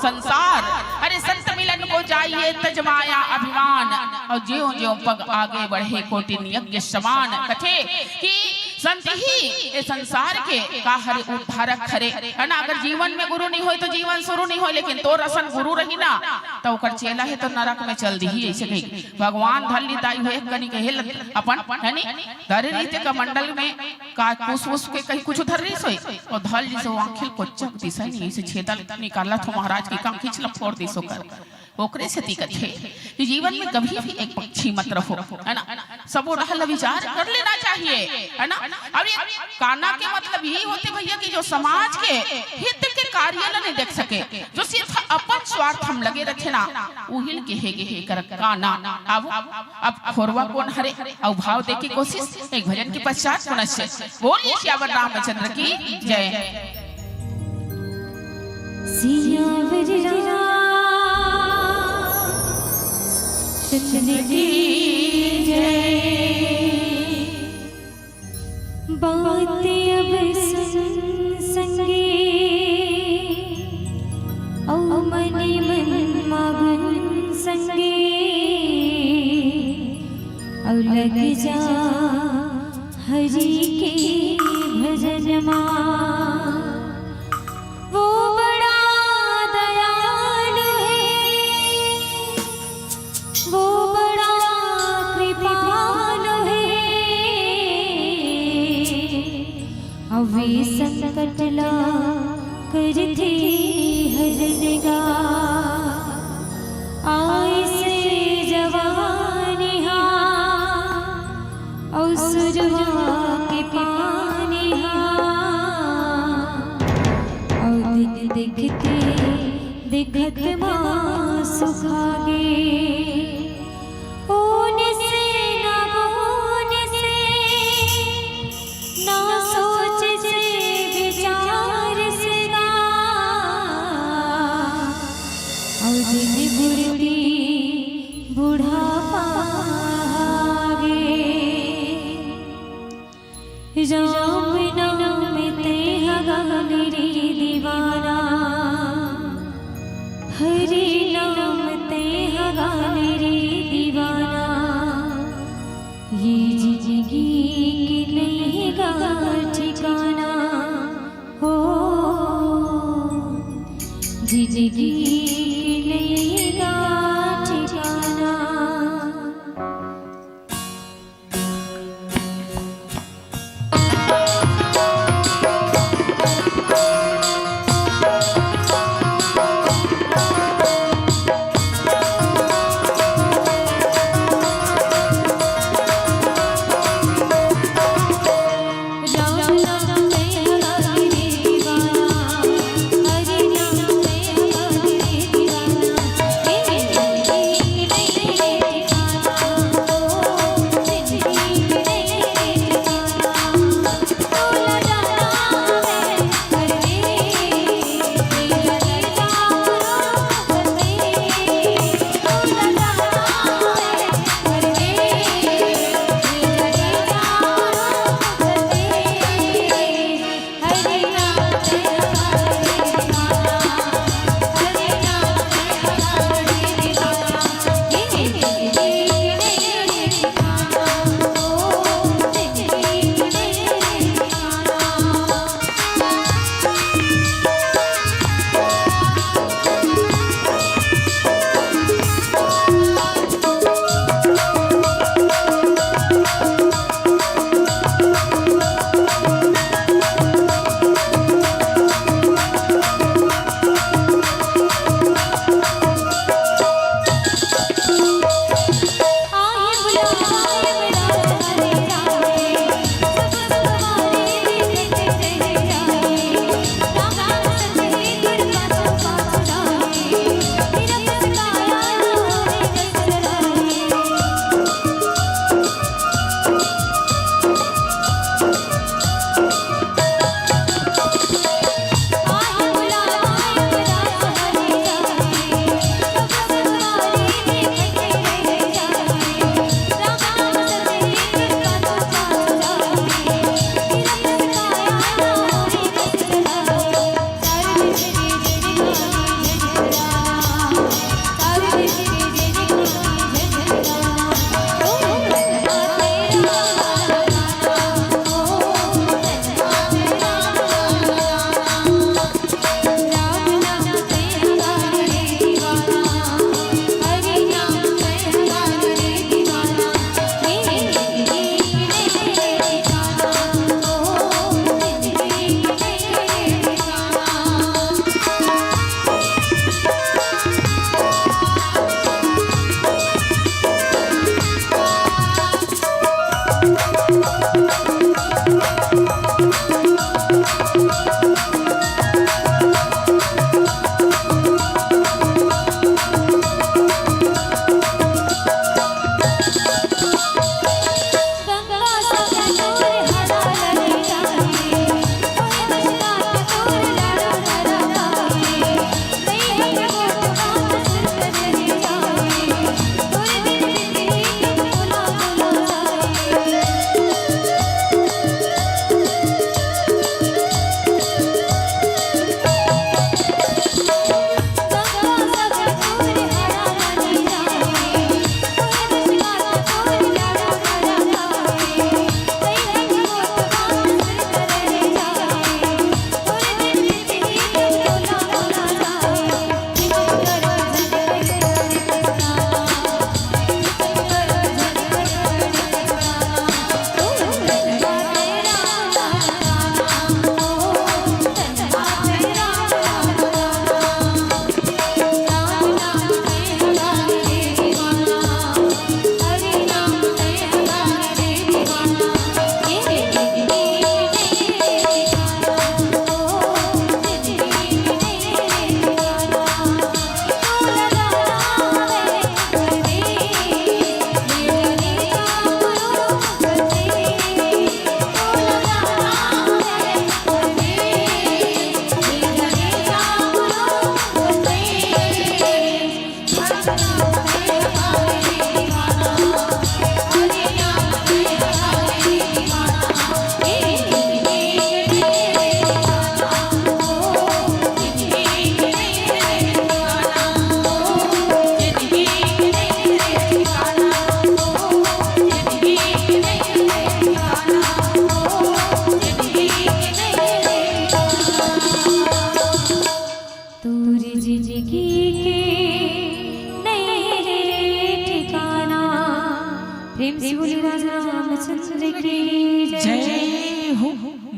संसार। अरे संत मिलन को चाहिए तज माया अभिमान, और ज्यों ज्यों पग आगे बढ़े कोटिन यज्ञ समान। कथे कि संत ही ये संसार के का हरे उद्धारक हरे, है ना। अगर जीवन में गुरु नहीं होय तो जीवन शुरू नहीं होय, लेकिन तोर असन गुरु रही ना, त ओकर चेला हे तो नरक में चल दिही। ऐसे कही भगवान धर ली दाई हो एक कनी के हेल अपन, है नी, धरे रहिते कमंडल में का कुस उस के कहीं कुछ धर रही सोई, और धर ली सो आंखिल कोच्चक दिसय नहीं, ऐसे छेदा निकालत हो महाराज की, कांखीच ल फोर दिस ओकर। ओकरे सेती कथे कि जीवन में कभी भी एक पक्षी मत रहो, है ना, सबो डहर ल विचार कर लेना चाहिए, है ना। अब ये काना के मतलब यही होथे भैया कि जो समाज के हित के कार्य ल नहीं देख सके, जो सिर्फ अपन स्वार्थ म लगे रथे ना, उहिल के हे गे हे कर काना। अब अब खोरवा कोन हरे, अउ भाव देखे कोशिश एक भजन के पश्चात पुनश्च। बोलिए सियावर रामचंद्र की जय। सियावर रामचंद्र की जय। बात अब सुन संगे, अउ मन मन मगन संगे, अउ लग जा हरि के भजन मा। वो बड़ा दयालु हे, वो बड़ा कृपालु हे। अवे संकट ला करथे हरन गा। आइस जवानी हा, अउ सुरवा के पानी हा, अउ दिन देखते देखत मा सुखा गे। ओने से ना बोने से, ना सोच से विचार से ना, अउ दिन बुढ़ती बुढ़ापा आगे। राम नाम ते हगा मेरी दीवाना, हरि नाम ते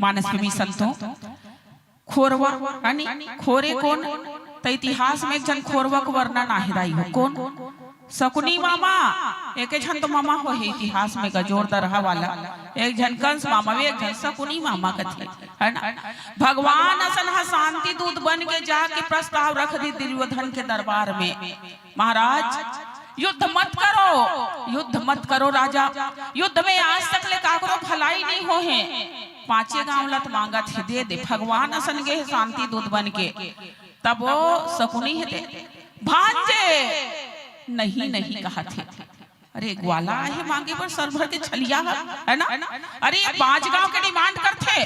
मानस के भी संतो। खोरवा, यानी खोरे कोन? त इतिहास में एक झन खोरवा के वर्णन आहे दाई हो। कोन? सकुनी मामा। एके झन तो मामा हो हे इतिहास में गजोर दरहा वाला। एक झन कंस मामा, एक झन सकुनी मामा कथे, है ना? भगवान असन ह शांति दूत बन के जाके प्रस्ताव रख दी दुर्योधन के दरबार में, महाराज, युद्ध मत करो, युद्ध मत करो राजा। युद्ध में आज तक ले काकरो भलाई नहीं हो हे। पांचे गांव लत मांगत हे, दे दे। भगवान असन गे हे शांति दूत बन के। तब वो सकुनी हे ते, भांजे, नहीं, नहीं कहा थे। अरे, ग्वाला आहे मांगे बर सर भर के छलिया ह, है ना? अरे, ये पांच गांव के डिमांड करथे।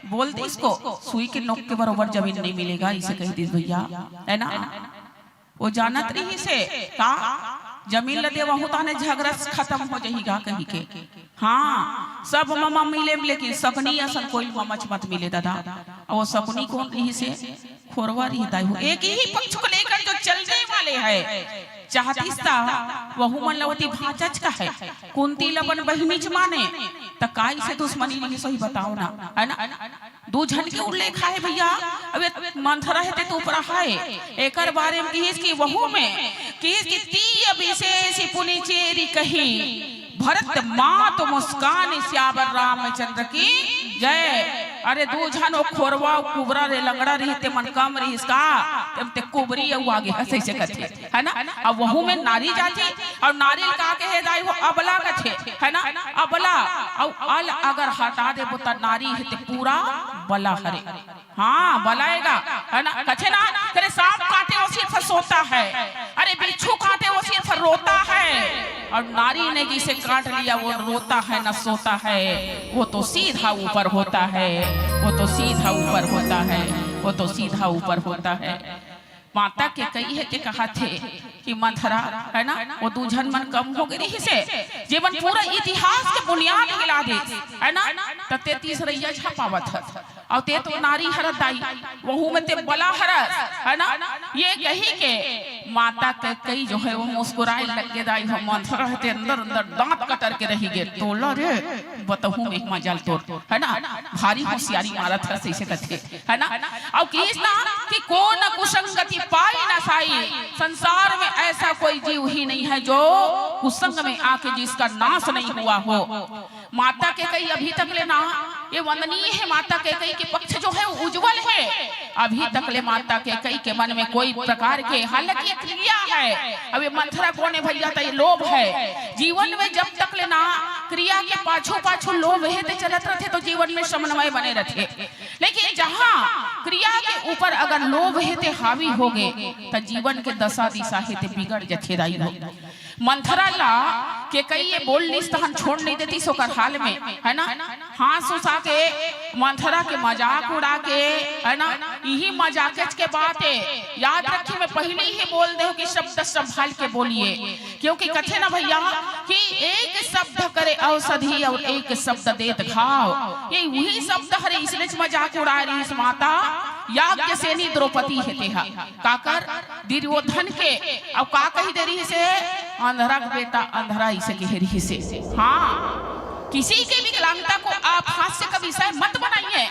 बोल दे इसको, सुई के नोक के बरोबर जमीन नहीं मिलेगा, इसे कह दे भैया, है ना? वो जानत रहिसे का जमीन ल देवहूं ताने झगड़ा खत्म हो जाही गा कही के। हाँ, सब ममा मिले, लेकिन सकुनी असन कोई ममच मत मिले दादा। अउ वो सकुनी कोन रहिसे? खोरवा रहिस दाई हो। एक ही पक्ष को लेकर जो चलने वाले हैं, चाहतिस त वहू मन ल ओती भांचच कहे, कुंती ल अपन बहिनीच माने, त काय से दुश्मनी रहिस होही बताओ ना, है ना? दू झन के उल्लेख आहे भैया। अब ये मंथरा हे ते तो ऊपर आहे, एकर बारे में किहिस कि वहू में किहिस कि तीय बिसेस पुनि चेरि कही, भरत मातु मुस्कानि सियावर रामचंद्र की जय। अरे दू झन ओ खोरवा अउ कुबरा रे लंगड़ा रहिस ते मन कम रहिस का? ते, ते कुबरी अउ आगे हंसे से कथे, है ना? अब वहू में नारी जाति अउ नारी ल का कहे दाई हो? अबला कथे, है ना? अबला। अउ अल अगर हटा देबो त नारी हे ते पूरा बला हरे। हाँ, बलाएगा, है ना? कथे ना, तेरे सांप काटे वो सिर्फ सोता है, अरे बिच्छू काटे वो सिर्फ रोता है, और नारी ने जिसे काट लिया वो रोता है ना सोता है, वो तो सीधा ऊपर होता है, वो तो सीधा ऊपर होता है, वो तो सीधा ऊपर होता है। माता कैकई हे ते कहा थे कि मंथरा, है ना, वो दू झन मन कम हो गे रहिसे, जेमन पूरा इतिहास के बुनियाद हिला दे, है ना, त ते तीसरइया झन पावत हस। अउ ते तो नारी हरस दाई, वहू में ते बला हरस, है ना? ये कही के माता कैकई जो है वो मुस्कुराए लग गे दाई हो, मंथरा हे ते अंदर अंदर दांत कतर के रहि गे, तोला रे, बतहूं में मजाल तोर, है ना? भारी होशियारी मारत हरस, अइसे कथे, है ना? अउ किहिस ना कि कोन कुसंगति पाई न साई, संसार में ऐसा कोई जीव ही नहीं है जो कुसंग में आके जिसका नाश नहीं हुआ हो। माता कैकई अभी तक ले ना, ये वंदनीय है, माता कैकई के पक्ष जो है वो उज्जवल है। अभी तक ले माता कैकई के मन में कोई प्रकार के, हालांकि ये क्रिया है, अब ये मंथरा कोन हे भैया, त ये लोभ है। जीवन में जब तक ले ना क्रिया के पाछू पाछू लोभ हे ते चलत रथे तो जीवन में समन्वय बने रथे, लेकिन जहाँ क्रिया के ऊपर अगर लोभ हे ते हावी हो गे त जीवन के दशा दिशा हे ते बिगड़ जथे दाई हो। मंथरा ला कैकई ये बोल लिस तहन छोड़ नहीं देतिस ओकर हाल में, है ना? हाँस उसा के, मंथरा के मजाक उड़ा के, है ना? इही मजाकेच के बात हे, याद रखी, मैं पहिली ही बोल देहूं कि शब्द संभाल के बोलिए, क्योंकि कथे ना भैया कि एक शब्द करे औषधि अउ एक शब्द देत घाव, ये उही शब्द हरे, इसनेच मजाक उड़ा रहिस माता याज्ञसेनी द्रौपदी हे तेहा। काकर? दुर्योधन के। अउ का कहि दे रहिसे? अंधरा के बेटा, अंधरा, अइसे कहे रहिसे। हाँ, किसी के विकलांगता को आप हास्य का विषय मत बनाइए।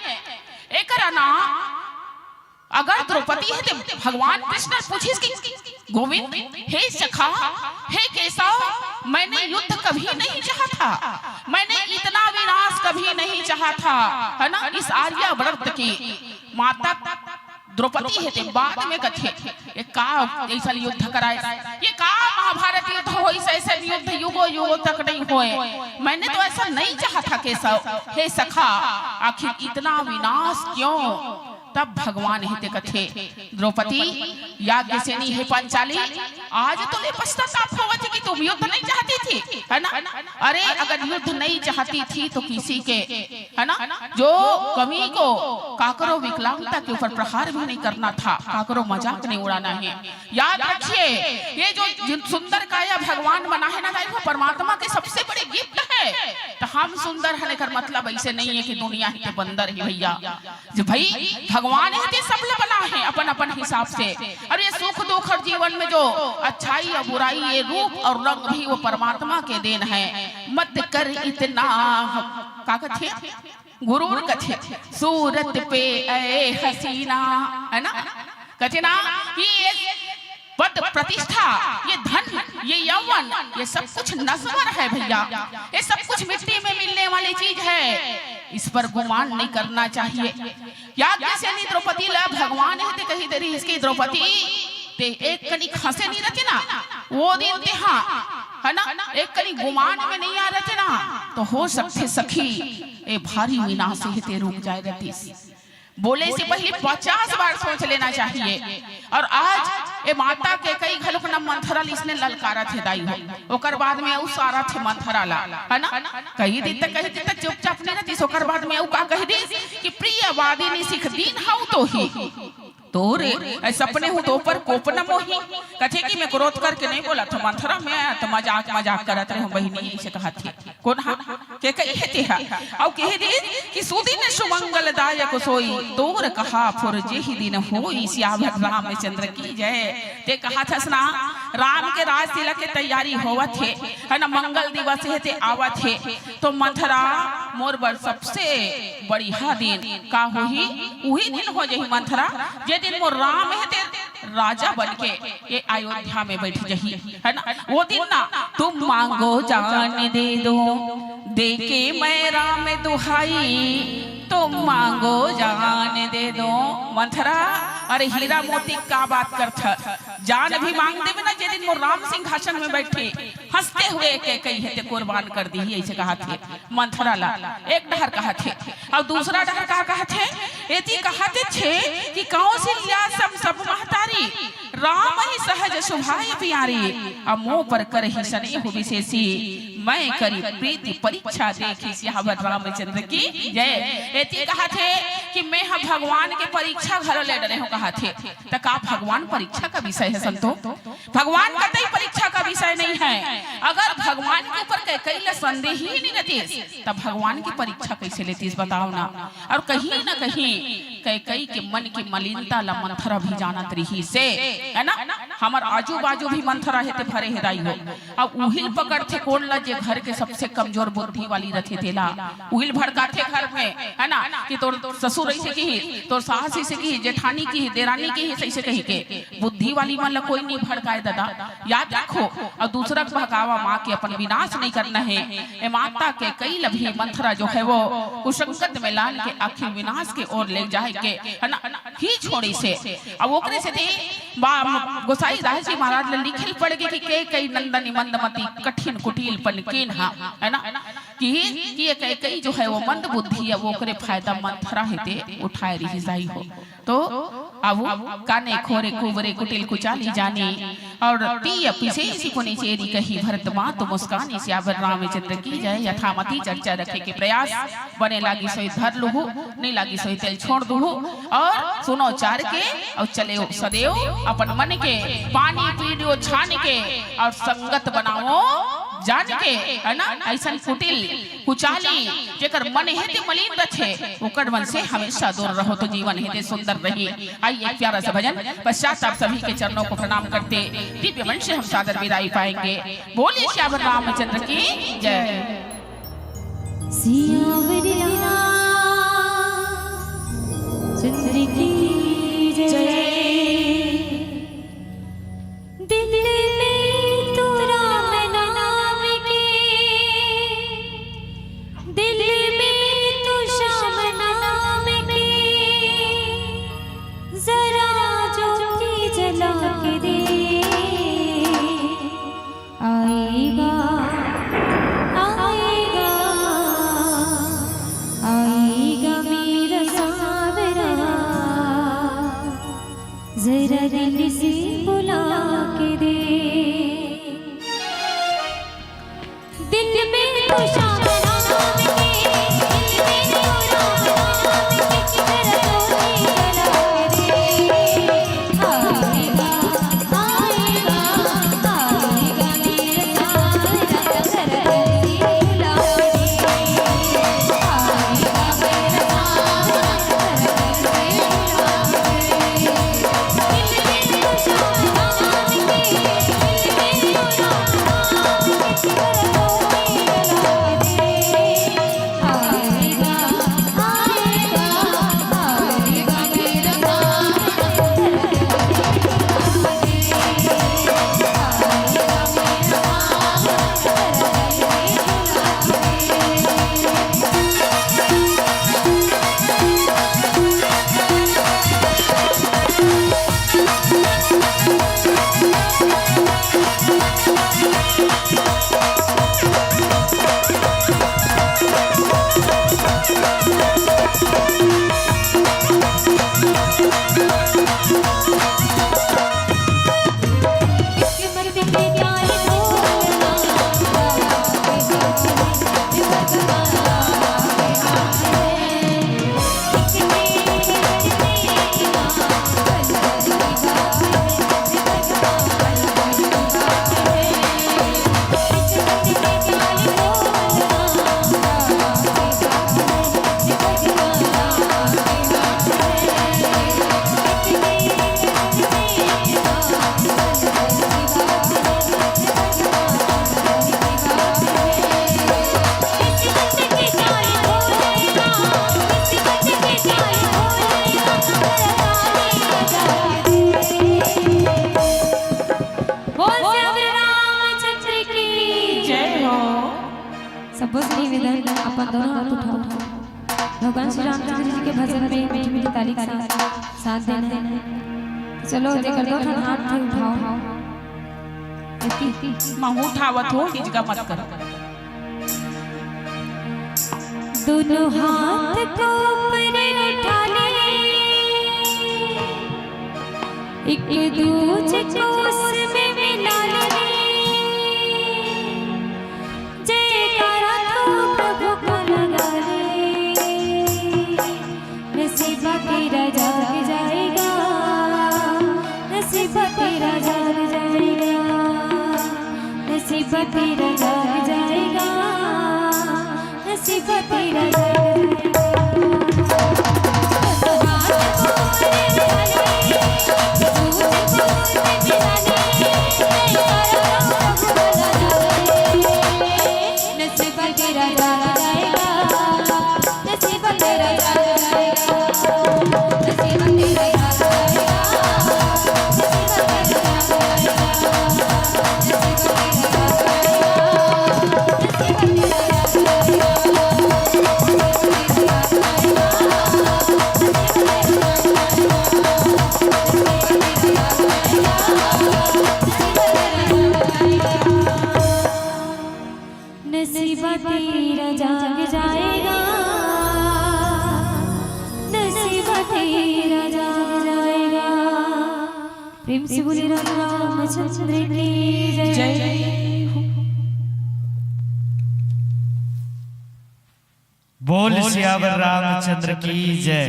एकरा ना, अगर द्रौपदी हे ते भगवान कृष्ण पूछिस कि गोविंद, हे सखा, हे केशव, मैंने युद्ध कभी नहीं चाहा था, मैंने इतना विनाश कभी नहीं चाहा था, है ना, इस आर्यावर्त की। माता द्रौपदी हे ते बाद में कथे, ये का अइसन युद्ध कराए, ये का महाभारत युद्ध होइस, अइसन युद्ध युगों युगों तक नहीं होए, मैंने तो ऐसा नहीं चाहा था केशव, हे सखा, आखिर इतना विनाश क्यों? तब भगवान हे ते कथे, द्रौपदी, याज्ञसेनी, हे पांचाली, आज तोला पश्चाताप होवत हे कि तुम युद्ध नहीं चाहती थी, है ना? अरे, अगर युद्ध नहीं चाहती थी तो किसी के, है ना, जो कमी को, काकरो विकलांगता के ऊपर प्रहार भी नहीं करना था, काकरो मजाक नहीं उड़ाना है। याद रखिए, ये जो जिन सुंदर काया भगवान बना है ना दाई, वो परमात्मा के सबसे बड़े गिफ्ट है। तो हम सुंदर हन, एकर मतलब अइसे नहीं है कि दुनिया हे ते बंदर हे भैया। जे भाई, भगवान हे ते सब ल बना है अपन अपन हिसाब से। अउ ये सुख दुख अउ जीवन में जो अच्छाई अउ बुराई, ये रूप अउ रंग भी वो परमात्मा के देन है। मत कर इतना, का कथे? गुरूर कथे, सूरत पे ऐ हसीना, है ना? कथे ना कि ये पद प्रतिष्ठा, ये धन, ये यौवन, ये सब कुछ नश्वर है भैया, ये सब कुछ मिट्टी में मिलने वाली चीज है, इस पर गुमान नहीं करना चाहिए। याज्ञसेनी द्रौपदी ला भगवान हे ते कही दे रहिस कि द्रौपदी, ते एक कनी खसे नहीं रहते ना, वो दिन ते हाँ, है ना, एक कनी गुमान में नहीं आ रहते ना, तो हो सकथे सखी, ए भारी विनाश हे ते रुक जाए रहतीस। बोले से पहले पचास बार सोच लेना चाहिए। और आज ए माता कैकई घलोक न मंथरा ल इसने ललकारत हे दाई हो, ओकर बाद में अउ सारत हे मंथरा ला, है ना? कही दी त, कही दी त चुपचाप नहीं रहतीस, ओकर बाद में अउ का कही दी कि प्रिय वादिनी सिख दीन हऊ तो ही। तोर ए सपने हूँ तो पर कोप न मोही। कथे कि मैं क्रोध करके नहीं बोलत हूँ मंथरा, मैं तो मजाक, मजाक करत रहे हूँ बहिनी, ऐसे कहत हे। कोन हा? कैकई हे ते हा। अउ कहे दीन कि सुदिन सुमंगल दायक सोई, तोर कहा फुर जेहि दिन होई। सियावर रामचंद्र की जय। ते कहत हस ना, राम के राज तिलक के तैयारी होवत हे, है ना, मंगल दिवस हे ते आवत हे, तो मंथरा मोर बर सबसे बढ़िया दिन का होही, उही दिन हो जही मंथरा, जे दिन मोर राम हे ते राजा बन के ये अयोध्या में बैठ जही, है ना? वो दिन ना, तुम मांगो जान दे दो, दे के मैं राम दुहाई, तुम मांगो जान दे दो। मंथरा, अरे हीरा मोती का बात करथ, जान भी मांग देबे ना, जे दिन मोर राम सिंहासन में बैठे, हंसते हुए कैकई हे ते कुर्बान कर दी, ऐसे कहत हे। मंथरा ला एक डहर कहत हे, अउ दूसरा डहर का कहत हे? एती कहत हे कि कौशल्या सम सब महतारी, राम ही सहज सुभाय प्यारी, अउ मोह पर करही स्नेह विशेषी, मैं करी प्रीति परीक्षा देखी। सियावर रामचंद्र की जय। एती कहत हे कि मैं ह भगवान के परीक्षा घलो ले डरे हूँ कहत हे। त का भगवान परीक्षा का विषय हे संतो? भगवान कतई परीक्षा का विषय नहीं है। अगर भगवान के ऊपर कैकई ला संदेह ही नहीं रहतीस, तब भगवान की परीक्षा कैसे लेतीस, बताओ ना। और कहीं ना कहीं कैकई के मन की मलिनता ला मंथरा भी जानत रहिसे, है ना? हमर आजू बाजू भी मंथरा हे ते भरे हे दाई हो। अब उहिल पकड़थे कोन ला, जे घर के सबसे कमजोर बुद्धि वाली रथे तेला। उहिल भड़काथे घर में, है ना, कि तोर ससुर ऐसे किही, तोर सास ऐसे किही, जेठानी किही, देरानी किही, ऐसे कही के। बुद्धि वाली मन ला कोई नहीं भड़काए दादा, याद रखो। और दूसरा के बहकावा माँ के अपन विनाश नहीं करना है। ए माता कैकई ला भी मंथरा जो है वो कुसंगत में लान के आखिर विनाश के ओर ले जाए के, है ना, ही छोड़िसे। अब ओकरे सेती बा-, गोसाई दास जी महाराज ला लिखे ल पड़ गे कि कैकई नंदनी मंदमती कठिन कुटिल पन कीन्हा, है ना, कि, कि ये कैकई जो है वो मंद बुद्धि है, वो ओकरे फायदा मंथरा हे ते उठाए रहिस दाई हो। तो आवो, काने खोरे कुबरे कुटिल कुचाली जानी, और तीय पिसेसी पुनि चेरी कही, भरत मातु मुस्कानी। सियावर रामचंद्र की जय। यथामति चर्चा रखे के प्रयास, बने लागी सोई धर लुहू, नहीं लागी सोई तेल छोड़ दुहू। और सुनो चार के, और चले सदेव अपन मन के, पानी पीडियो छान के, और संगत बनाओ जान के, है ना? ऐसन कुटिल कुचाली, जेकर मन हे ते मलिन रथे, ओकर मन से हमेशा दूर रहो तो जीवन हे ते सुंदर रही। आइए, एक प्यारा सा भजन, पश्चात आप सभी के चरणों को प्रणाम करते दिव्य मंच से हम सादर विदाई पाएंगे। बोलिए सियावर रामचंद्र की जय। सियावर रामचंद्र की जय। दिल में तो राम नाम के, दिल में तो श्याम नाम के, जरा ज्योति जला के दे। आएगा, आएगा, आएगा मेरा सांवरा। जरा दिल से बुला के दे। दिल में तो श्याम नाम के, दिल में तो राम नाम के, जरा ज्योति जला के दे। आएगा, आएगा, आएगा मेरा सांवरा। जरा दिल से बुला के दे। आएगा मेरा सांवरा। सबो से निवेदन, अपन दोनों हाथ उठाओ। भगवान श्री रामचंद्र जी के भजन में मीठी मीठी ताली के साथ, साथ देना है। चलो, जेकर दो ठन हाथ थे, उठाओ। इतनी महू उठावत हो, हिचका मत करो। दोनों हाथ को ऊपर उठा ले, एक दूजे को उसमें मिला ले। जयकारा तो प्रभु का लगा ले। नसीबा तेरा जाग जाएगा, नसीबा तेरा जाग जाएगा, नसीबा तेरा जाग जाएगा, नसीबा तेरा जाग जाएगा। नसीबा तेरा जाग जाएगा, नसीबा तेरा जाग जाएगा। प्रेम से बोलिए राम रामचंद्र की जय। जय। बोल सियावर रामचंद्र की जय।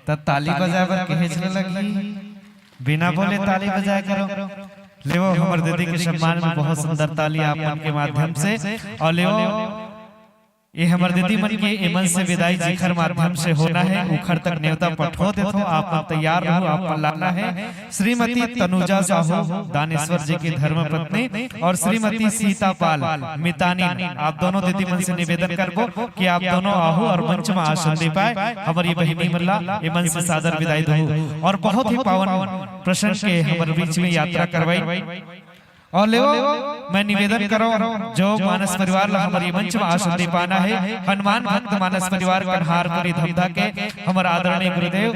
त ताली बजाए बर कहेच ल लगही, बिना बोले ताली बजाए करो। लेवो, हमर दीदी के सम्मान में बहुत सुंदर ताली आप मन के माध्यम से। और लेवो, ये हमर दीदी मन के एमन से विदाई जिखर माध्यम से होना है, उखर तक नेवता पठो देथो, आप मन तैयार रहो, आप मन लाना है। श्रीमती तनुजा साहू, दानेश्वर जी की धर्म पत्नी, और श्रीमती सीता पाल, मितानिन, आप दोनों दीदी मन से निवेदन करबो कि आप दोनों आहू और मंच में आसन दे पाए, हमर ये बहिनी मन ला एमन से सादर विदाई दहू और बहुत ही पावन प्रसंग के हमर बीच में यात्रा करवाई। और लेवो, मैं निवेदन करो, जो मानस परिवार ला हमर ये मंच में आसन दे पाना है, हनुमान भक्त मानस परिवार कन्हारपुरी धमधा के हमर आदरणीय गुरुदेव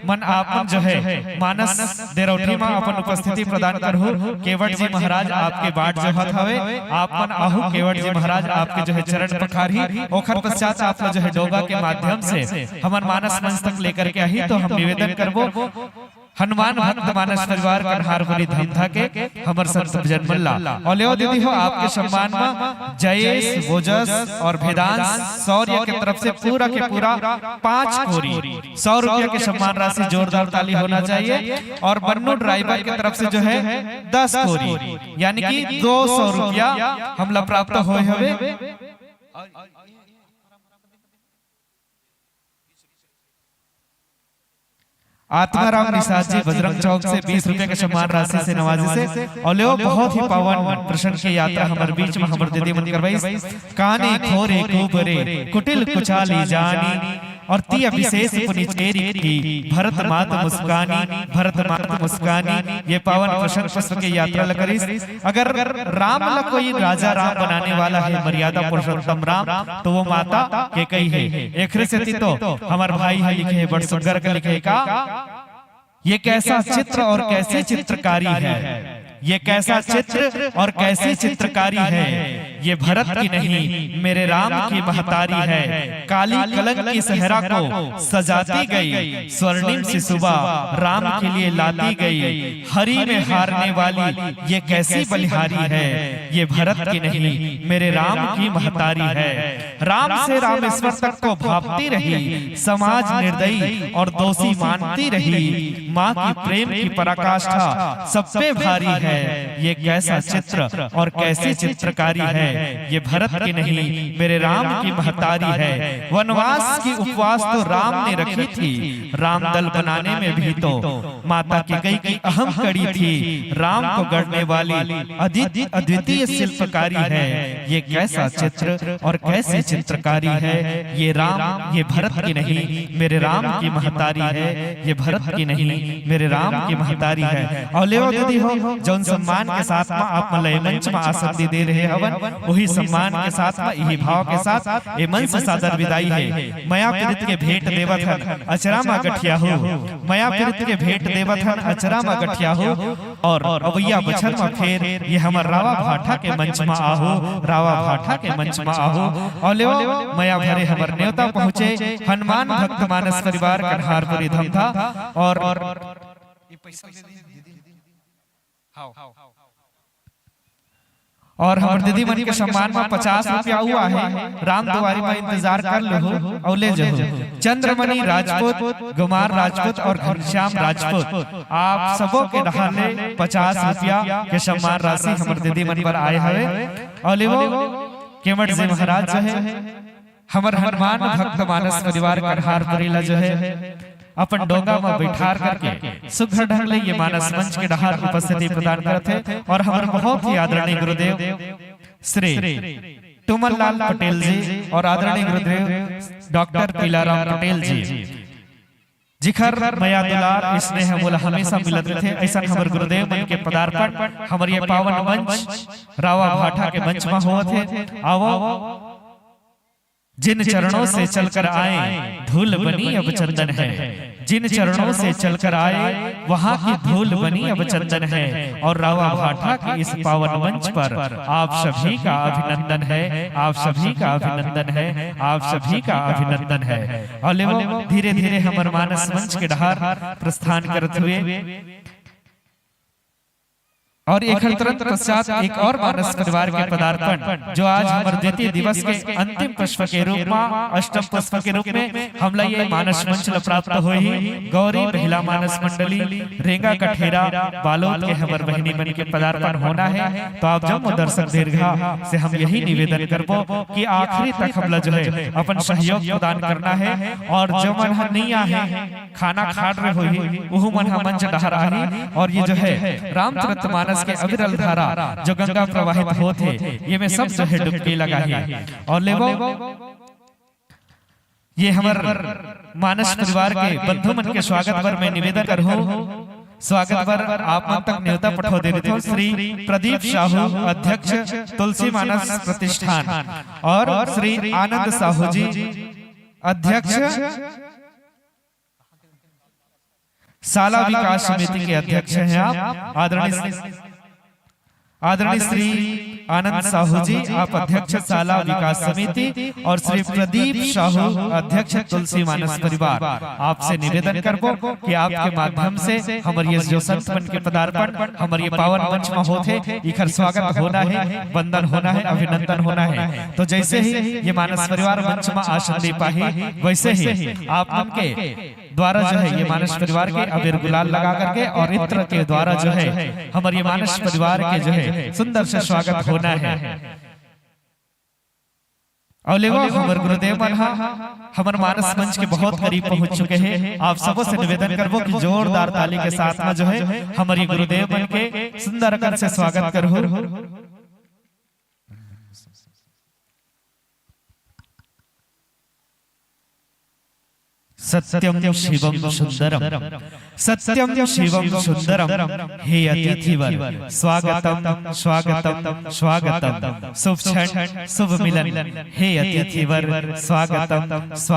मन आप मन जो है मानस देरौठी में अपन उपस्थिति प्रदान करहु। केवट जी महाराज आपके बाट जोहत हवे, आप मन आहू, केवट जी महाराज आपके जो है चरण पखारही, ओखर पश्चात आप ला जो है डोगा के माध्यम से हमर मानस मंच तक लेकर के आही। तो हम निवेदन करबो हनुमान भक्त मानस परिवार कन्हारपुरी धमधा के हमर संत जन मन ला। और लेवो दीदी हो, आपके सम्मान में जयेश ओजस और वेदांश शौर्य के तरफ से पूरा के पूरा पाँच कोरी सौ रुपया के सम्मान राशि, जोरदार ताली होना चाहिए। और बन्नू ड्राइवर के तरफ से जो है दस कोरी, यानी कि दो सौ रुपया हमला प्राप्त होए हवे। आत्माराम निषाद जी बजरंग चौक से बीस रुपया के सम्मान राशि से नवाजिस हे। और लेवो, बहुत ही पावन प्रसंग के यात्रा हमर बीच में हमर दीदी मन करवाइस। कानी खोरे कुबरे कुटिल कुचाली जानी, और तिया विशेष पुनि चेरी की भरत मात मुस्कानी, भरत मात मुस्कानी। ये पावन प्रसंग पुष्प के यात्रा ल करिस। अगर राम ला कोई राजा राम बनाने वाला है, मर्यादा पुरुषोत्तम राम, तो वो माता कैकई है। एखरे सेती तो हमर भाई ह लिखे हे, बड़ सुग्घर के लिखे हे का, ये कैसा चित्र और कैसी चित्रकारी है, ये कैसा चित्र और कैसी चित्रकारी है, ये भरत की नहीं, मेरे राम की महतारी है। काली कलंक की सहरा को सजाती गई, स्वर्णिम सी सुबह राम के लिए लाती गई। हरी में हारने वाली ये कैसी बलिहारी है, ये भरत की नहीं, मेरे राम की महतारी है। राम से रामेश्वर तक को भापती रही, समाज निर्दयी और दोषी मानती रही। माँ की प्रेम की पराकाष्ठा सब पे भारी है। ये कैसा चित्र और कैसी चित्रकारी है, ये भरत की नहीं, मेरे राम की महतारी है। वनवास की उपवास तो राम ने रखी थी, रामदल बनाने में भी तो माता कैकई की अहम कड़ी थी। राम को गढ़ने वाली अद्वित-, अद्वितीय शिल्पकारी है। ये कैसा चित्र और कैसी चित्रकारी है। ये राम, ये भरत की नहीं, मेरे राम की महतारी है। ये भरत की नहीं, मेरे राम की महतारी है। और लेवो दीदी हो, जौन सम्मान के साथ में आप मन ल मंच में आसन दे रहे हवन, उही सम्मान के साथ म, इही भाव के साथ ए मंच से सादर विदाई हे। मया प्रीत के भेंट देवत हन अचरा म गठिया हो, मया प्रीत के भेंट देवत हन अचरा म गठिया हो। और अवइया बछर म फेर ये हमर रावा भाठा के मंच म आहो, रावा भाठा के मंच म आहो। और लेवो, मया भरे हमर नेवता पहुँचे हनुमान भक्त मानस परिवार कन्हारपुरी धमधा। और और हमर दीदी मन के सम्मान म पचास रुपया अउ आहे, राम दुआरी म इंतजार कर लहू अउ ले जहू। चंद्रमणि राजपूत, गुमार राजपूत और घनश्याम राजपूत, आप सबो के डहार ले पचास रुपया के सम्मान राशि हमर दीदी मन बर आए हवे। अउ लेवो, केवट जी महाराज जो हे, हमर हनुमान भक्त मानस परिवार कन्हारपुरी ला जो हे, अपन डोंगा म बैठार करके सुघर ढंग ले ये मानस मंच के डहार उपस्थिति प्रदान करत हे। और हमर बहुत ही आदरणीय गुरुदेव श्री टूमन लाल पटेल जी और आदरणीय गुरुदेव डॉक्टर पीलाराम पटेल जी, जिखर मया दुलार स्नेह मोला हमेशा मिलत रथे, अइसन हमर गुरुदेव मन के पदार्पण हमर ये पावन मंच रावा भाठा के मंच म होवत हे। आवो, जिन चरणों से चलकर आए, धूल बनी अब चंदन है। जिन चरणों से चलकर आए, वहाँ की धूल बनी अब चंदन है। और रावा भाठा के इस पावन मंच पर आप सभी का अभिनंदन है, आप सभी का अभिनंदन है, आप सभी का अभिनंदन है। और लेवो, धीरे धीरे हमर मानस मंच के डहार प्रस्थान करत हुए और एखर तुरंत पश्चात एक और मानस परिवार के पदार्पण, जो आज हमर द्वितीय दिवस के अंतिम पुष्प के रूप म, अष्टम पुष्प के रूप में हमला ये मानस मंच ल प्राप्त होही। गौरी महिला मानस मंडली रेंगा कठेरा बालोद के हमर बहिनी मन के पदार्पण होना हे। तो आप जम्मो दर्शक दीर्घा से हम यही निवेदन करबो कि आखिरी तक हमला जो हे अपन सहयोग प्रदान करना हे। और जो मन ह नइ आहे, खाना खा डरे होही, उहू मन ह मंच डहर आही। और ये जो हे रामचरित मानस के अविरल धारा जो गंगा प्रवाहित होत हे, ये में सब जो हे डुबकी लगाही। और लेवो, ये हमर मानस परिवार के बंधु मन के स्वागत बर मैं निवेदन करहूँ। स्वागत बर आप मन तक नेवता पठो दे देथों। श्री प्रदीप साहू, अध्यक्ष तुलसी मानस प्रतिष्ठान, और श्री आनंद साहू जी, अध्यक्ष शाला विकास समिति के अध्यक्ष हैं आप, आदरणीय, आदरणीय श्री आनंद साहू जी, आप अध्यक्ष शाला विकास समिति, और श्री प्रदीप साहू, अध्यक्ष तुलसी मानस परिवार, आपसे निवेदन करबो कि आपके माध्यम से हमर ये जो संत मन के पदार्पण, हमर ये पावन मंच म होत हे, इखर स्वागत होना हे, वंदन होना हे, अभिनंदन होना हे। तो जैसे ही ये मानस परिवार मंच म आसन दे पाही, वैसे ही आप मन के द्वारा जो हे ये मानस परिवार के अबीर गुलाल लगा करके और इत्र के द्वारा जो हे हमर ये मानस परिवार के जो हे सुंदर से स्वागत होना हे। और लेवो, हमर गुरुदेव मन हा हमर मानस मंच के बहुत करीब पहुंच चुके हे। आप सबो से निवेदन करबो कि जोरदार ताली के साथ में जो हे हमर ये गुरुदेव मन के सुंदर अकन से स्वागत करहू। सत्यम शिवम सुंदरम, सत्यम शिवम सुंदरम। हे अतिथिवर, स्वागतम, स्वागतम, स्वागतम। शुभ क्षण, शुभ मिलन। हे अतिथिवर, स्वागतम, स्वागतम।